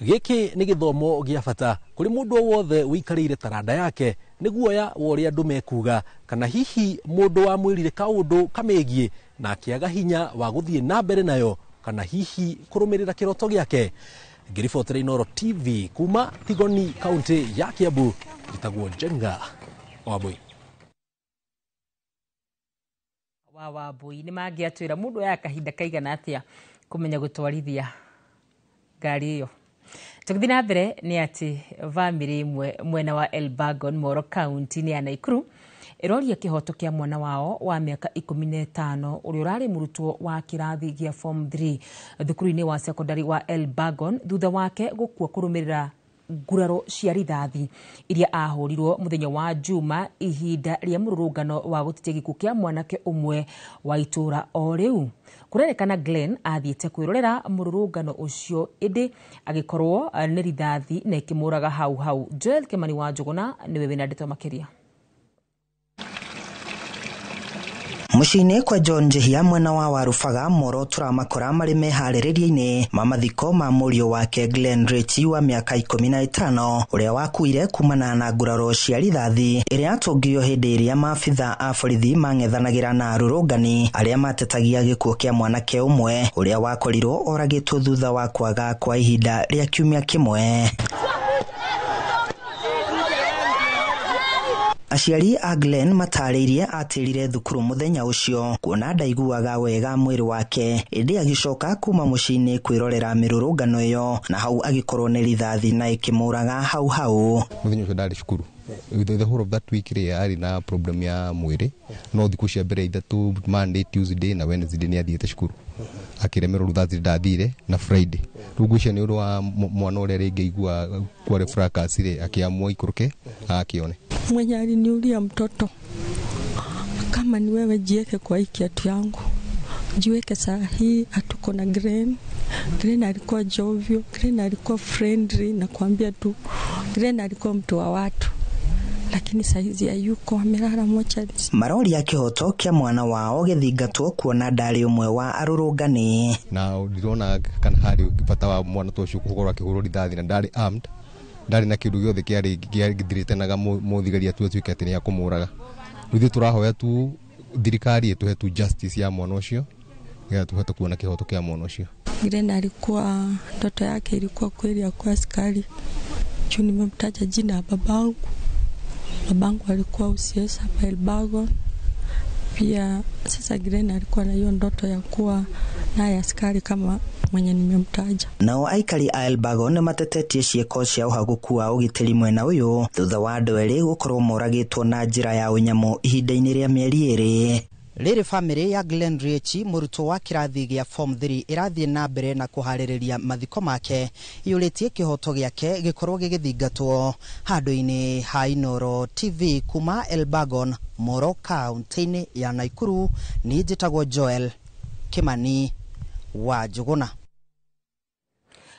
Gĩkĩ nĩ gĩthomo gĩa bata kũrĩ mũndũ o wothe ũikarĩire taranda yake nĩ guoya wa ũrĩa andũ mekuga, kana hihi mũndũ wamwĩrire kaũndũ kamĩgiĩ na akĩaga hinya wa gũthiĩ na mbere nayo, kana hihi kũrũmĩrĩra kĩroto gĩake. Ngĩribotera Inooro TV kuma Tigoni, kaunti ya Kiambu, njĩtagwo Njenga Wambui. Wa Wambui nĩ mangĩatwĩra mũndũ oyaga kahinda kaigana atĩa kũmenya gũtwarithia ngari ĩyo. Tũgĩthiĩ na mbere nĩ atĩ bamĩrĩ ĩmwe mwena wa Elbagon Moro kaunti-inĩ ya Naikuru ĩroria kĩhoto kĩa mwana wao wa mĩaka 15 ũrĩa ũrarĩ mũrutwo wa kĩrathi gĩa form 3 thukuru-inĩ wa secondary wa Elbagon thutha wake gũkua kũrũmĩrĩra nguraro cia rithathi iria ahũrirwo mũthenya wa Juma ihinda rĩa mũrũrũngano wa gũtetia gĩkuũ kĩa mwanake ũmwe wa itũũra o rĩu. Kũrerĩkana Glenn athiĩte kwĩrorera mũrũrũngano ũcio ĩndĩ agĩkorwo nĩ rithathi na ĩkĩmũraga hau hau. Joel Kimani wa Njũgũna nĩwe wĩna ndeto makĩria. Mũciĩ-inĩ kwa John Njihia mwena wa Warubaga Moro tũramakora marĩ meharĩrĩria-inĩ ma mathiko ma mũriũ wake Glenn Richi wa mĩaka 15 ũrĩa wakuire kumana na nguraro cia rithathi ĩrĩa yatũngirwo hĩndĩ ĩrĩa maabitha a borithi mang'ethanagĩra na arũrũngani arĩa matetagia gĩkuũ kĩa mwanake ũmwe ũrĩa wakorirwo oragĩtwo thutha wa kwaga kwa ihinda rĩa kiumia kĩmwe. Aciari a Glenn matarĩirie atĩrire thukuru mũthenya ũcio kuona ndaiguaga wega mwĩrĩ wake ĩndĩ agĩcoka kuma mũciĩ-inĩ kwĩrorera mĩrũrũngano ĩyo na hau agĩkorwo nĩ rithathi na ĩkĩmũraga hau hau. Mũthenya ũcio ndarĩ cukuru the whole of that week rĩ arĩ na problem ya mwĩrĩ no thikũ cia mbere ithatũ Monday, Tuesday na Wednesday nĩ athiĩte cukuru akĩremerwo rĩu Thursday ndathire na Friday rĩu ngwĩciria nĩ ũndũ wa mwana ũrĩa rĩngĩ aigua kwarĩ fracas rĩ akĩamua aikũrũke akĩone. Mwenye aliniulia mtoto kama ni wewe jiweke kwa hii kiatu yangu, jiweke saa hii hatuko na Glenn. Glenn alikuwa jovial, Glenn alikuwa friendly, nakwambia tu Glenn alikuwa mtu wa watu, lakini saizi hayuko, amelala mochari. Maroria kĩhoto kĩa mwana wao gĩthingatwo kuona ndarĩ ũmwe wa arũrũngani. Na ndirona kana harĩ bata wa mwana ta ũcio gũkorwo akĩhũrwo rithathi na ndarĩ armed, ndarĩ na kĩndũ gĩothe kĩarĩ gĩthirĩte mũthigari atuĩke atĩ nĩ akũmũraga. Rĩu ithuĩ tũrahoya tu thirikari ĩtũhe tu justice ya mwana ũcio nĩgetha tũhote kuona kĩhoto kĩa mwana ũcio. Glenn alikuwa ndoto yake ilikuwa kweli ya kuwa askari. Juu nimemtaja jina ya babangu. Babangu alikuwa OCS hapa Elbagon. Pia sasa Glenn alikuwa na hiyo ndoto ya kuwa naye askari kama mwenye nimemtaja. Nao aikari a Elbagon nĩmatetetie ciĩko cia ũhagũku wa ũgitĩri mwena ũyũ thutha wa andũ erĩ gũkorwo moragĩtwo na njĩra ya ũnyamũ ihinda-inĩ rĩa mĩeri 2. Rĩrĩ bamĩrĩ ya Glenn Richi mũrutwo wa kĩrathi gĩa form 3 ĩrathiĩ na mbere na kũharĩrĩria mathiko make iyũrĩtie kĩhoto gĩake gĩkorwo gĩgĩthingatwo handũ-inĩ ha Inooro TV kuma Elbagon Moro kaunti-inĩ ya Naikuru. Niĩ njĩtagwo Joel Kimani wa Njũgũna.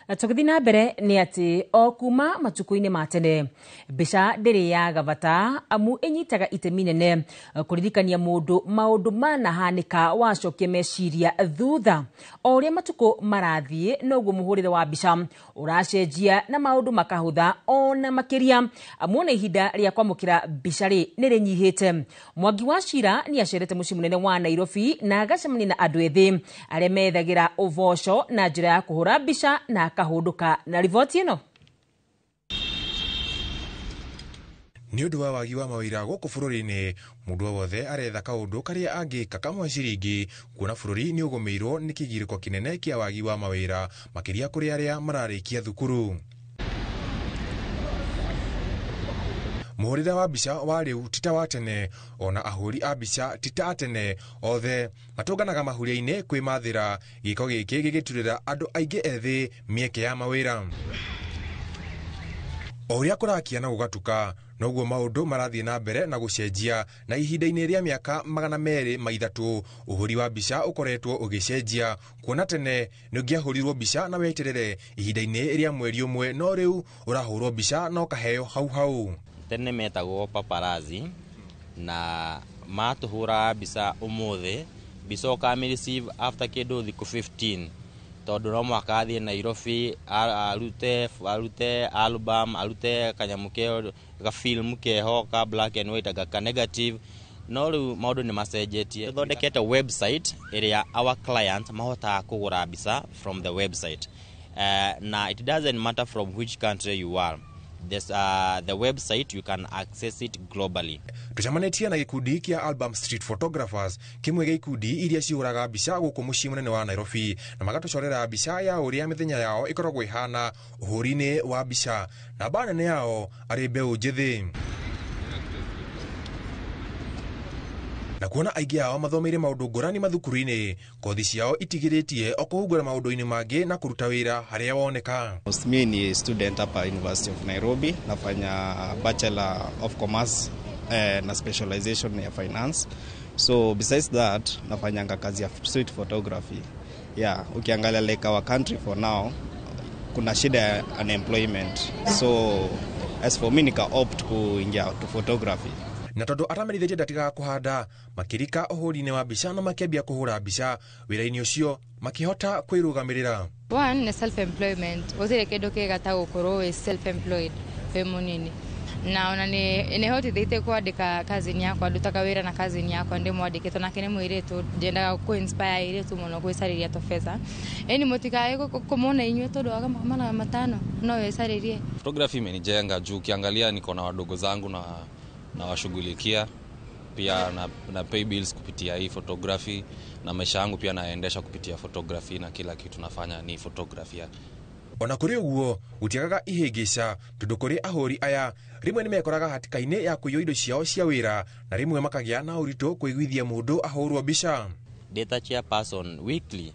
Tũgĩthiĩ na mbere nĩ atĩ o kuma matukũ-inĩ ma tene mbica ndĩrĩ yaga bata amu ĩnyitaga itemi nene kũririkania mũndũ maũndũ manahanĩka wacokia meciria thutha. O ũrĩa matukũ marathiĩ noguo mũhũrĩre wa mbica ũracenjia na maũndũ makahũtha ona makĩria amu ona ihinda rĩa kwamũkĩra mbica rĩ nĩ rĩnyihĩte. Mwangi wa Cira nĩ acerete mũciĩ mũnene wa Nairobi na agacemania na andũ ethĩ arĩa methagĩra ũboco na njĩra ya kũhũra mbica na akahũndũka na riboti ĩno. Nĩ ũndũ wa wagi wa mawĩra gũkũ bũrũri-inĩ mũndũ wothe aretha kaũndũ karĩa angĩka kamwe ciringi kuona bũrũri nĩ ũgũmĩirwo nĩ kĩgirĩko kĩnene kĩa wagi wa mawĩra makĩria kũrĩ arĩa mararĩkia thukuru. Mũhũrĩre wa mbica wa rĩu ti ta wa tene ona ahũri a mbica ti ta a tene othe matũnganaga mahuria-inĩ kwĩmathĩra gĩko gĩkĩ gĩgĩturĩra andũ aingĩ ethĩ mĩeke ya mawĩra. O ũrĩa kũrakia na gũgatuka noguo maũndũ marathiĩ na mbere na gũcenjia na ihinda-inĩ rĩa mĩaka 203 ũhũri wa mbica ũkoretwo ũgĩcenjia kuona tene nĩ ũngĩahũrirwo mbica na weterere ihinda-inĩ rĩa mweri ũmwe no rĩu ũrahũrwo mbica na ũkaheo hau hau. Tene metagwo paparazzi na matũhũraga mbica ũmũthĩ mbica ũkamĩ receive after kĩndũ thikũ 15 tondũ no mũhaka athiĩ Nairobi arute album arute kanyamũ keho ga film keho ka black and white ka negative no rĩu maũndũ nĩ macenjetie. Tũthondekete website ĩrĩa our client mahotaga kũgũra mbica from the website na it doesn't matter from which country you are. this, the website you can access it globally. Tũcemanĩtie na gĩkundi kĩa Album Street Photographers, kĩmwe gĩa ikundi iria cihũraga mbica gũkũ mũciĩ mũnene wa Nairobi, na magatũcorera mbica ya ũrĩa mĩthenya yao ĩkoragwo ĩhana ũhũri-inĩ wa mbica. Namba nene yao arĩ mbeũ njĩthĩ, na kuona aingĩ ao mathomeire maũndũ ngũrani mathukuru-inĩ, kothi ciao itigĩrĩtie o kũhungura maũndũ-inĩ mangĩ na kũruta wĩra harĩa woneka. Mi ni student hapa University of Nairobi, nafanya Bachelor of Commerce na specialization ya finance. So besides that, nafanyanga kazi ya street photography. Yeah, ukiangalia like our country for now, kuna shida ya unemployment. So as for me nika opt kuingia to photography. Na tondũ atamenyithĩtie ndatigaga kũhanda, makĩrika ũhũri-inĩ wa mbica na makĩambia kũhũra mbica wĩra-inĩ ũcio makĩhota kwĩrũgamĩrĩra. One nĩ self employment, gũtirĩ kĩndũ kĩega ta gũkorwo wĩ self employed wĩ mũnini, na ona nĩ hotithĩtie kwandĩka cousin yakwa, ndutaga wĩra na cousin yakwa ndĩmwandĩkĩtwo nake nĩ mũirĩtu, ndiendaga kũ inspire airĩtu mũno gwĩcarĩria tũbeca, ĩni mũtikae kũmona inyuĩ tondũ wa 500 no wĩcarĩrie. Photography imenijenga juu ukiangalia niko na wadogo zangu na nawashughulikia pia na pay bills kupitia hii photography, na maisha yangu pia naendesha kupitia photography, na kila kitu nafanya ni photography. Ona kũrĩ ũguo gũtiagaga ihĩngĩca, tondũ kũrĩ ahũri aya rĩmwe nĩmekoraga hatĩka-inĩ ya kũiywo indo ciao cia wĩra, na rĩmwe makagĩa na ũritũ kũiguithia mũndũ ahũrwo mbica. Data chairperson weekly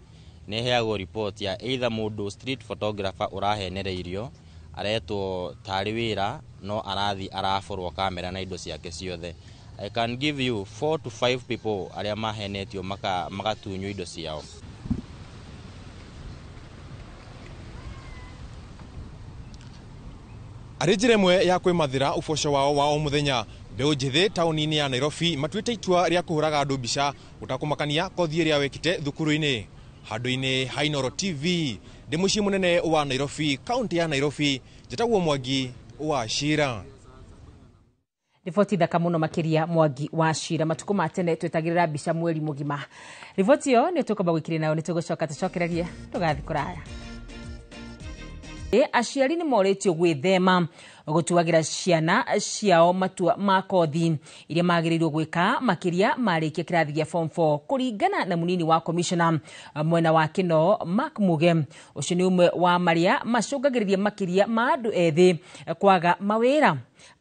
nĩheagwo report ya either mũndũ street photographer ũrahenereirio aretwo tarĩ wĩra no arathi araborwo kamera na indo ciake ciothe. I can give you 4 to 5 people arĩa mahenetio magatunywo indo ciao. Arĩ njĩra ĩmwe ya kwĩmathĩra ũboco wao wa o mũthenya, mbeũ njĩthĩ taũni-inĩ ya Nairobi matuĩte itua rĩa kũhũraga andũ mbica gũtakũmakania kothi ĩrĩa wekĩte thukuru-inĩ. Handũ-inĩ ha Inooro TV ndĩ mũciĩ mũnene wa Nairobi, kaunti ya Nairobi, njĩtagwo Mwangi wa Cira. Riboti thaka muno makiria Mwangi wa Cira. Matuko ma tene twetagirira mbica mweri mugima. Riboti iyo ni tukomba gwikire nayo, ni tugucoka tucokererie, ndugathi kuraya. Aciari nĩ morĩtio gwĩthema gũtuagĩra ciana ciao matua ma kothi iria magĩrĩirwo gwĩka makĩria marĩkia kĩrathi gĩa form 4, kũringana na mũnini wa commissioner mwena wa Kĩno Mark Muge. Ũcio nĩ ũmwe wa marĩa macũngagĩrĩria makĩria ma andũ ethĩ kwaga mawĩra.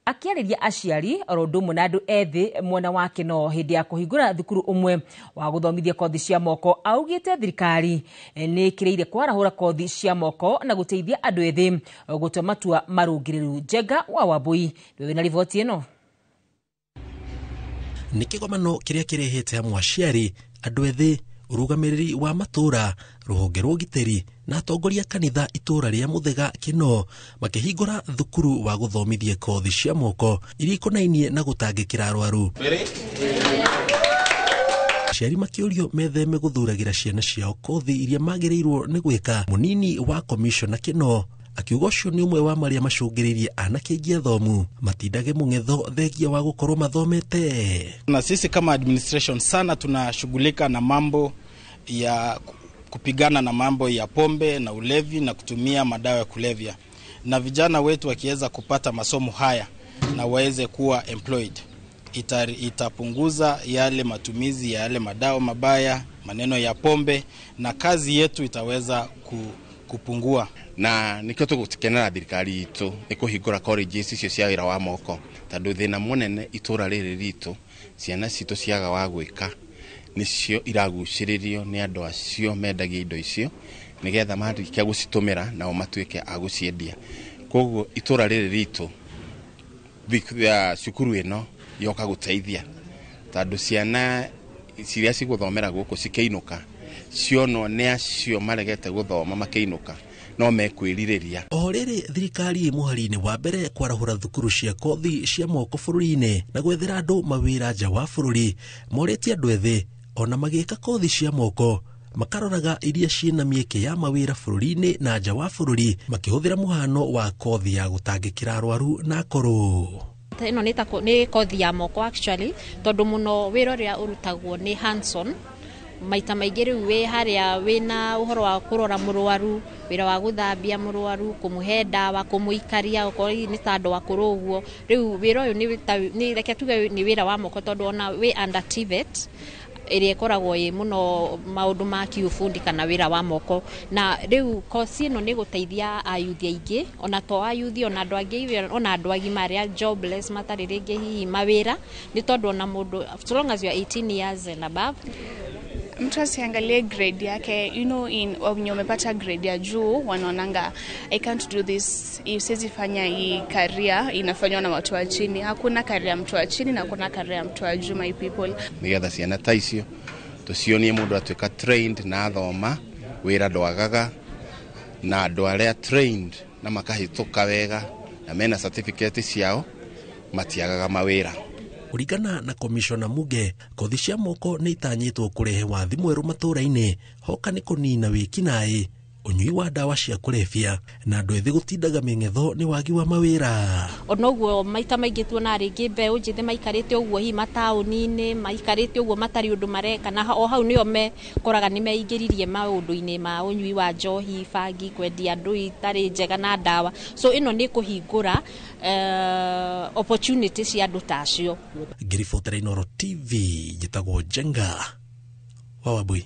Akĩarĩria aciari oro ũndũ ũmwe na andũ ethĩ mwena wa Kĩno hĩndĩ ya kũhingũra thukuru ũmwe wa gũthomithia kothi cia moko, augĩte thirikari nĩ ĩkĩrĩire kwarahũra kothi cia moko na gũteithia andũ ethĩ gũtua matua marũngĩrĩru. Njenga wa Wambui nĩwe wĩna riboti ĩno. Nĩ kĩgomano kĩrĩa kĩrehete hamwe aciari, andũ ethĩ, ũrũgamĩrĩri wa matũra, rũhonge rwa ũgitĩri na atongoria kanitha itũra rĩa Muthega Kĩno makĩhingũra thukuru wa gũthomithia kothi cia moko iria ikonainie na gũtangĩkĩra arwaru. Aciari makĩũrio metheme gũthuragĩra ciana ciao kothi iria magĩrĩirwo nĩ gwĩka. Mũnini wa komishona Kĩno akiuga ũcio nĩ ũmwe wa marĩa macũngĩrĩirie anake aingĩ athomu matindage mũng'etho thengia wa gũkorwo mathomete. Na sisi kama administration sana tunashughulika na mambo ya kupigana na mambo ya pombe na ulevi na kutumia madawa ya kulevya, na vijana wetu wakiweza kupata masomo haya na waweze kuwa employed, itapunguza yale matumizi ya yale madawa mabaya, maneno ya pombe, na kazi yetu itaweza kupungua. Na nikio tugukenera thirikari itu ni kuhingura colleges icio cia wira wa moko, tondu thina munene itura riri ritu ciana citu ciaga wa gwika nicio iraguciririo ni andu acio mendagia indo icio nigetha marikia gucitumira nao matuike a guciendia. Koguo itura riri ritu cukuru ino yoka guteithia, tondu ciana ciria ciguthomera guku cikeinuka cionwo ni acio maregete guthoma makeinuka no mekwĩrirĩria. O rĩrĩ thirikari ĩ mũhari-inĩ wa mbere kwarahũra thukuru cia kothi cia moko bũrũri-inĩ na gwethera andũ mawĩra nja wa bũrũri, morĩtie andũ ethĩ ona magĩka kothi cia moko makaroraga iria ciĩna mĩeke ya mawĩra bũrũri-inĩ na nja wa bũrũri, makĩhũthĩra mũhano wa kothi ya gũtangĩkĩra arwaru na akũrũ. Ĩno nĩ kothi ya moko actually, tondũ mũno wĩra ũrĩa ũrutagwo nĩ hands on. Maita maingĩ rĩu wĩ harĩa wĩna ũhoro wa kũrora mũrwaru, Wĩra wa gũthambia mũrwaru, kũmũhe ndawa, kũmũikaria okorwo hihi nĩ ta andũ akũrũ ũguo. Rĩu wĩra ũyũ nĩ reke tuge nĩ wĩra wa moko, tondũ ona wĩ under TVET ĩrĩa ĩkoragwo ĩ mũno maũndũ ma kiubundi kana wĩra wa moko. Na rĩu kosi ĩno nĩ gũteithia ayuthi aingĩ, ona to ayuthi, ona andũ angĩ, ona andũ agima arĩa jobless matarĩ rĩngĩ hihi mawĩra, nĩ tondũ ona mũndũ so long as you are 18 years and above. Mtu asiangalie grade yake, in wenye umepata grade ya juu wanaonanga I can't do this, siwezi fanya hii career inafanywa na watu wa chini. Hakuna career ya mtu wa chini na hakuna career ya mtu wa juu, my people. Nigetha ciana ta icio tucionie mundu atuika trained na athoma wira ndwagaga, na andu aria trained na makahituka wega na mena certificate ciao matiagaga mawira. Kũringana na Komishona Muge, kothi cia moko nĩ itanyĩtwo kũrehe wathi mwerũ matũũra-inĩ, hoka nĩ kũnina wĩkinaĩ, ũnyui wa ndawa cia kũrebia na andũ ethĩ gũtindaga mĩng'etho nĩ wagi wa mawĩra. Onoguo maita maingĩ tuona rĩngĩ mbeũ njĩthĩ maikarĩte ũguo hihi mataũni-inĩ, maikarĩte ũguo matarĩ ũndũ mareka, na o hau nĩo mekoraga nĩ meingĩririe maũndũ-inĩ ma ũnyui wa njohi, bangi, kwendia andũ itarĩ njega na ndawa. So ĩno nĩ kũhingũra opportunity cia andũ ta acio. Ngĩribotera Inooro TV, njĩtagwo Njenga wa Wambui.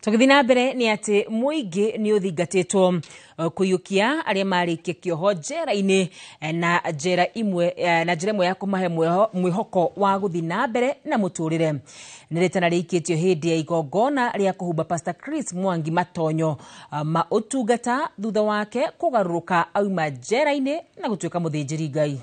Tũgĩthiĩ na mbere nĩ atĩ mũingĩ nĩ ũthingatĩtwo kũiyũkia arĩa marĩkia kĩoho njera-inĩ na njĩra ĩmwe ya kũmahe mwĩhoko wa gũthiĩ na mbere na mũtũrĩre. Nĩ rĩtana rĩikĩtio hĩndĩ ya igongona rĩa kũhumba Pastor Chris Mwangi matonyo ma ũtungata thutha wake kũgarũrũka auma njera-inĩ na gũtuĩka mũthĩnjĩri Ngai.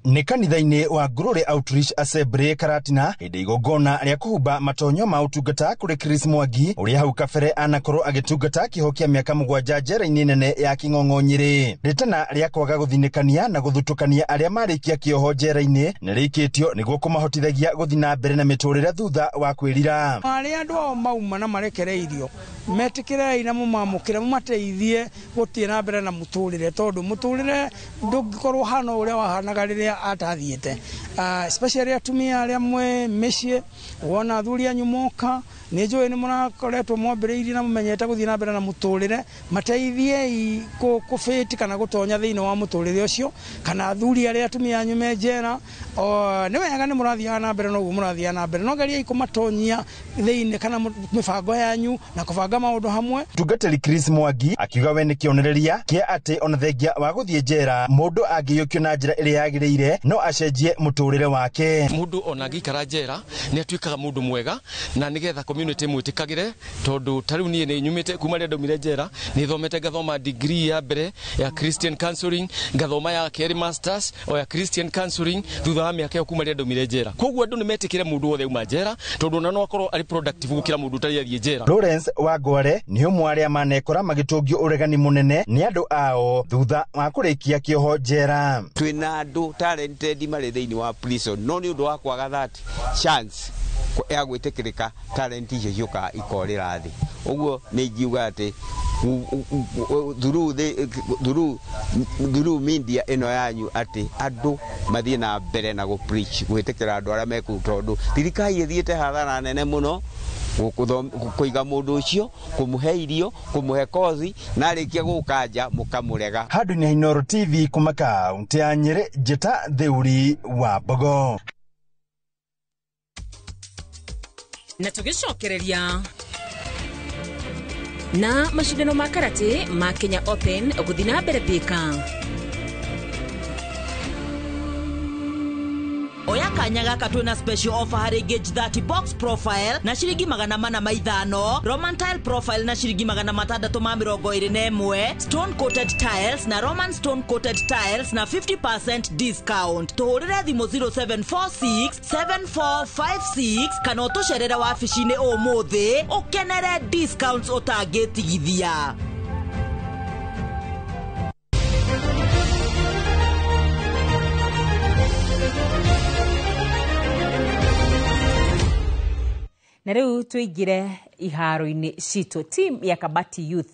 Nĩ kanitha-inĩ wa Glory Outreach Assembly Karatina hĩndĩ igongona rĩa kũhumba matonyo ma ũtungata kũrĩ Chris Mwangi ũrĩa hau kabere anakorwo agĩtungata kĩoho kĩa mĩaka 7 njera-inĩ nene ya Kĩng'ong'o Nyĩrĩ. Rĩtana rĩa kwaga gũthinĩkania na gũthutũkania arĩa marĩkia kĩoho njera-inĩ nĩ rĩikĩtio nĩguo kũmahotithagia gũthiĩ na mbere na mĩtũrĩre thutha wa kwĩrira. Arĩa andũ ao mauma na marekereirio metĩkĩrei na mũmamũkĩre mũmateithie gũthiĩ na mbere na mũtũrĩre, tondũ mũtũrĩre ndũngĩkorwo hana ũrĩa wahanaga rĩrĩa atathiĩte. Especially atumia arĩa mwĩ mĩciĩ, wona athuri anyu moka, nĩ njũĩ nĩ mũrakoretwo mwambĩrĩirie na mũmenyete gũthiĩ na mbere na mũtũrĩre, mateithiei kũbĩti kana gũtonya thĩinĩ wa mũtũrĩre ũcio, kana athuri arĩa atumia anyu me njera, nĩ wega nĩ mũrathiaga na mbere noguo mũrathiaga na mbere, no geriai kũmatonyia thĩinĩ kana mĩbango yanyu na kũbanga maũndũ hamwe. Mũtungatĩri Chris Mwangi akiuga we nĩ kĩonereria kĩa atĩ ona thengia wa gũthiĩ njera mũndũ angĩiyũkio na njĩra ĩrĩa yagĩrĩire no acenjie mũtũrĩre wake. Mũndũ ona angĩikara njera nĩ atuĩkaga mũndũ mwega na nĩgetha community mwĩtĩkagĩre, tondũ ta rĩu niĩ nĩ nyumĩte kuma rĩrĩa ndaumire njera nĩ thomete ngathoma degree ya mbere ya Christian counseling, ngathoma ya kerĩ masters o ya Christian counseling thutha wa mĩaka ĩyo kuma rĩrĩa ndaumire njera. Koguo andũ nĩ metĩkĩre mũndũ wothe auma njera, tondũ ona no akorwo arĩ productive gũkĩra mũndũ ũtarĩ athiĩ njera. Lawrence Wangware nĩ ũmwe arĩa manekora magĩtũngio ũregani mũnene nĩ andũ ao thutha wa kũrĩkia kĩoho njera. Twĩna andũ talented marĩ thĩinĩ wa prison, no nĩ ũndũ wa kwaga that chance ya gwĩtĩkĩrĩka talent icio ciũkaga ikorĩra thĩ. Ũguo nĩ ingiuga atĩ through media ĩno yanyu atĩ andũ mathiĩ na mbere na gũ preach gwĩtĩkĩra andũ arĩa mekũu, tondũ thirikari ĩthiĩte hathara nene mũno kũiga mũndũ ũcio, kũmũhe irio, kũmũhe kothi, na arĩkia gũka nja mũkamũrega. Handũ-inĩ ha Inooro TV kuma kaũntĩ ya Nyĩrĩ, Njĩta Theuri wa Mbogo. Na tũgĩcokereria na macindano ma karate ma Kenya Open gũthiĩ na mbere Thika. Oya kanya gaka twina special offer harĩ Gauge 30 box profile na ciringi 405, Roman tile profile na ciringi 621, stone coated tiles na Roman stone coated tiles na 50% discount. Tuhũrĩre thimũ 0746 7456 kana ũtũcerere wabici-inĩ ũmũthĩ ũkenere discounts ũtangĩtigithia. Na rĩu tũingĩre iharo-inĩ citũ. Team ya Kabati Youth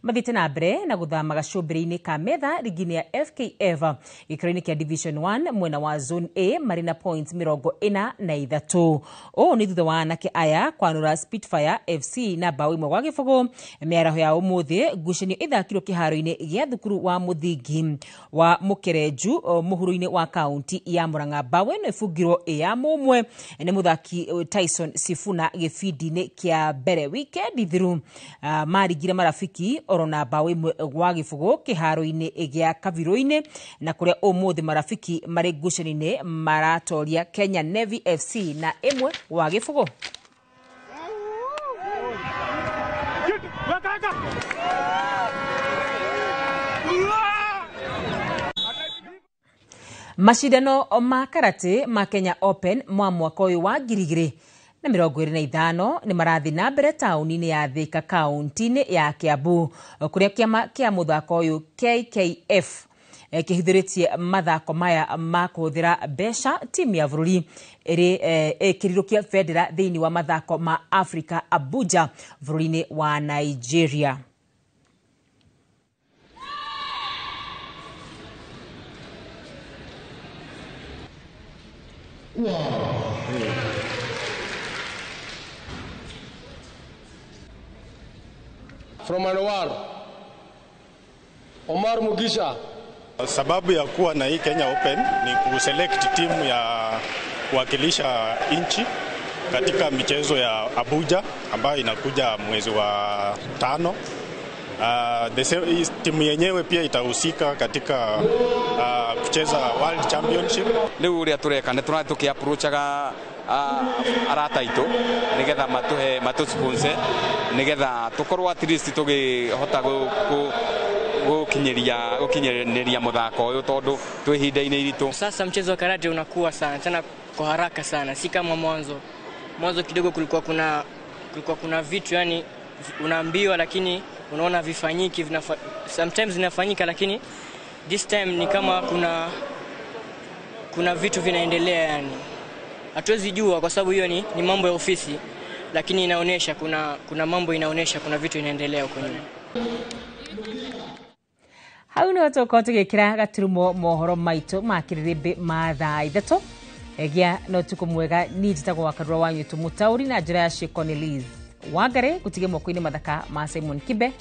Mathiĩte na mbere na gũthama gacũmbĩrĩ-inĩ ka metha rigi-inĩ ya FKF gĩkĩro-inĩ kĩa Division 1 mwena wa Zone A marĩ na points 43. Ũũ nĩ thutha wa anake aya kwanũra Spitfire FC na bao 1-0 mĩaraho ya ũmũthĩ. Ngucanio ĩthakirwo kĩharo-inĩ gĩa thukuru wa mũthingi wa Mũkerenju mũhuro-inĩ wa kaunti ya Murang'a. Bao ĩno ĩbungirwo ĩ ya mũmwe nĩ mũthaki Tyson Sifuna gĩbindi-inĩ kĩa mbere. Wikendi thiru marigire Marafiki oro na bao 1-0 kĩharo-inĩ gĩa Kavirũ-inĩ, na kũrĩa ũmũthĩ Marafiki marĩ ngucanio-inĩ maratoria Kenya Navy FC na 1-0. Mashindano ma karate ma Kenya Open mwa mwaka ũyũ wa 2025 nĩ marathiĩ na mbere taũni-inĩ ya Thika kaunti-inĩ ya Kiambu, kũrĩa kĩama kĩa mũthako ũyũ KKF kĩhithũrĩtie mathako maya ma kũhũthĩra mbeca timu ya bũrũri ĩrĩ ĩkĩrirũkia bendera thĩinĩ wa mathako ma Africa Abuja bũrũri-inĩ wa Nigeria. From Anwar, Omar Mugisha. Sababu ya kuwa na hii Kenya Open ni kuselect timu ya kuwakilisha nchi katika michezo ya Abuja ambayo inakuja mwezi wa 5. Timu yenyewe pia itahusika katika kucheza World Championship. Riu uria tureka ni turathi tukiapproachaga arata aitũ nigetha matuhe matu sponsor nigetha tukorwo at least tugihota gukinyeria muthako uyu tondu twi ihinda-inĩ iritũ. Sasa mchezo wa karate unakuwa sana tena kwa haraka sana, si kama mwanzo. Mwanzo kidogo kulikuwa kuna vitu yani unaambiwa lakini unaona vifanyiki, sometimes vinafanyika, lakini this time ni kama kuna vitu vinaendelea yani. Hatuwezi jua kwa sababu hiyo ni mambo ya ofisi, lakini inaonesha kuna mambo inaonesha kuna vitu inaendelea huko nyuma. Hau no tũkorwo tũgĩkĩra gaturumo mohoro maitũ ma kĩrĩrĩmbĩ ma thaa 3 gĩa na ũtukũ mwega. Niĩ njĩtagwo Wakarura wa Nyũtũ, mũtaũri na njĩra ya ciĩko nĩ Liz Wangari, gũtige moko-inĩ mathaka ma Simon Kibe.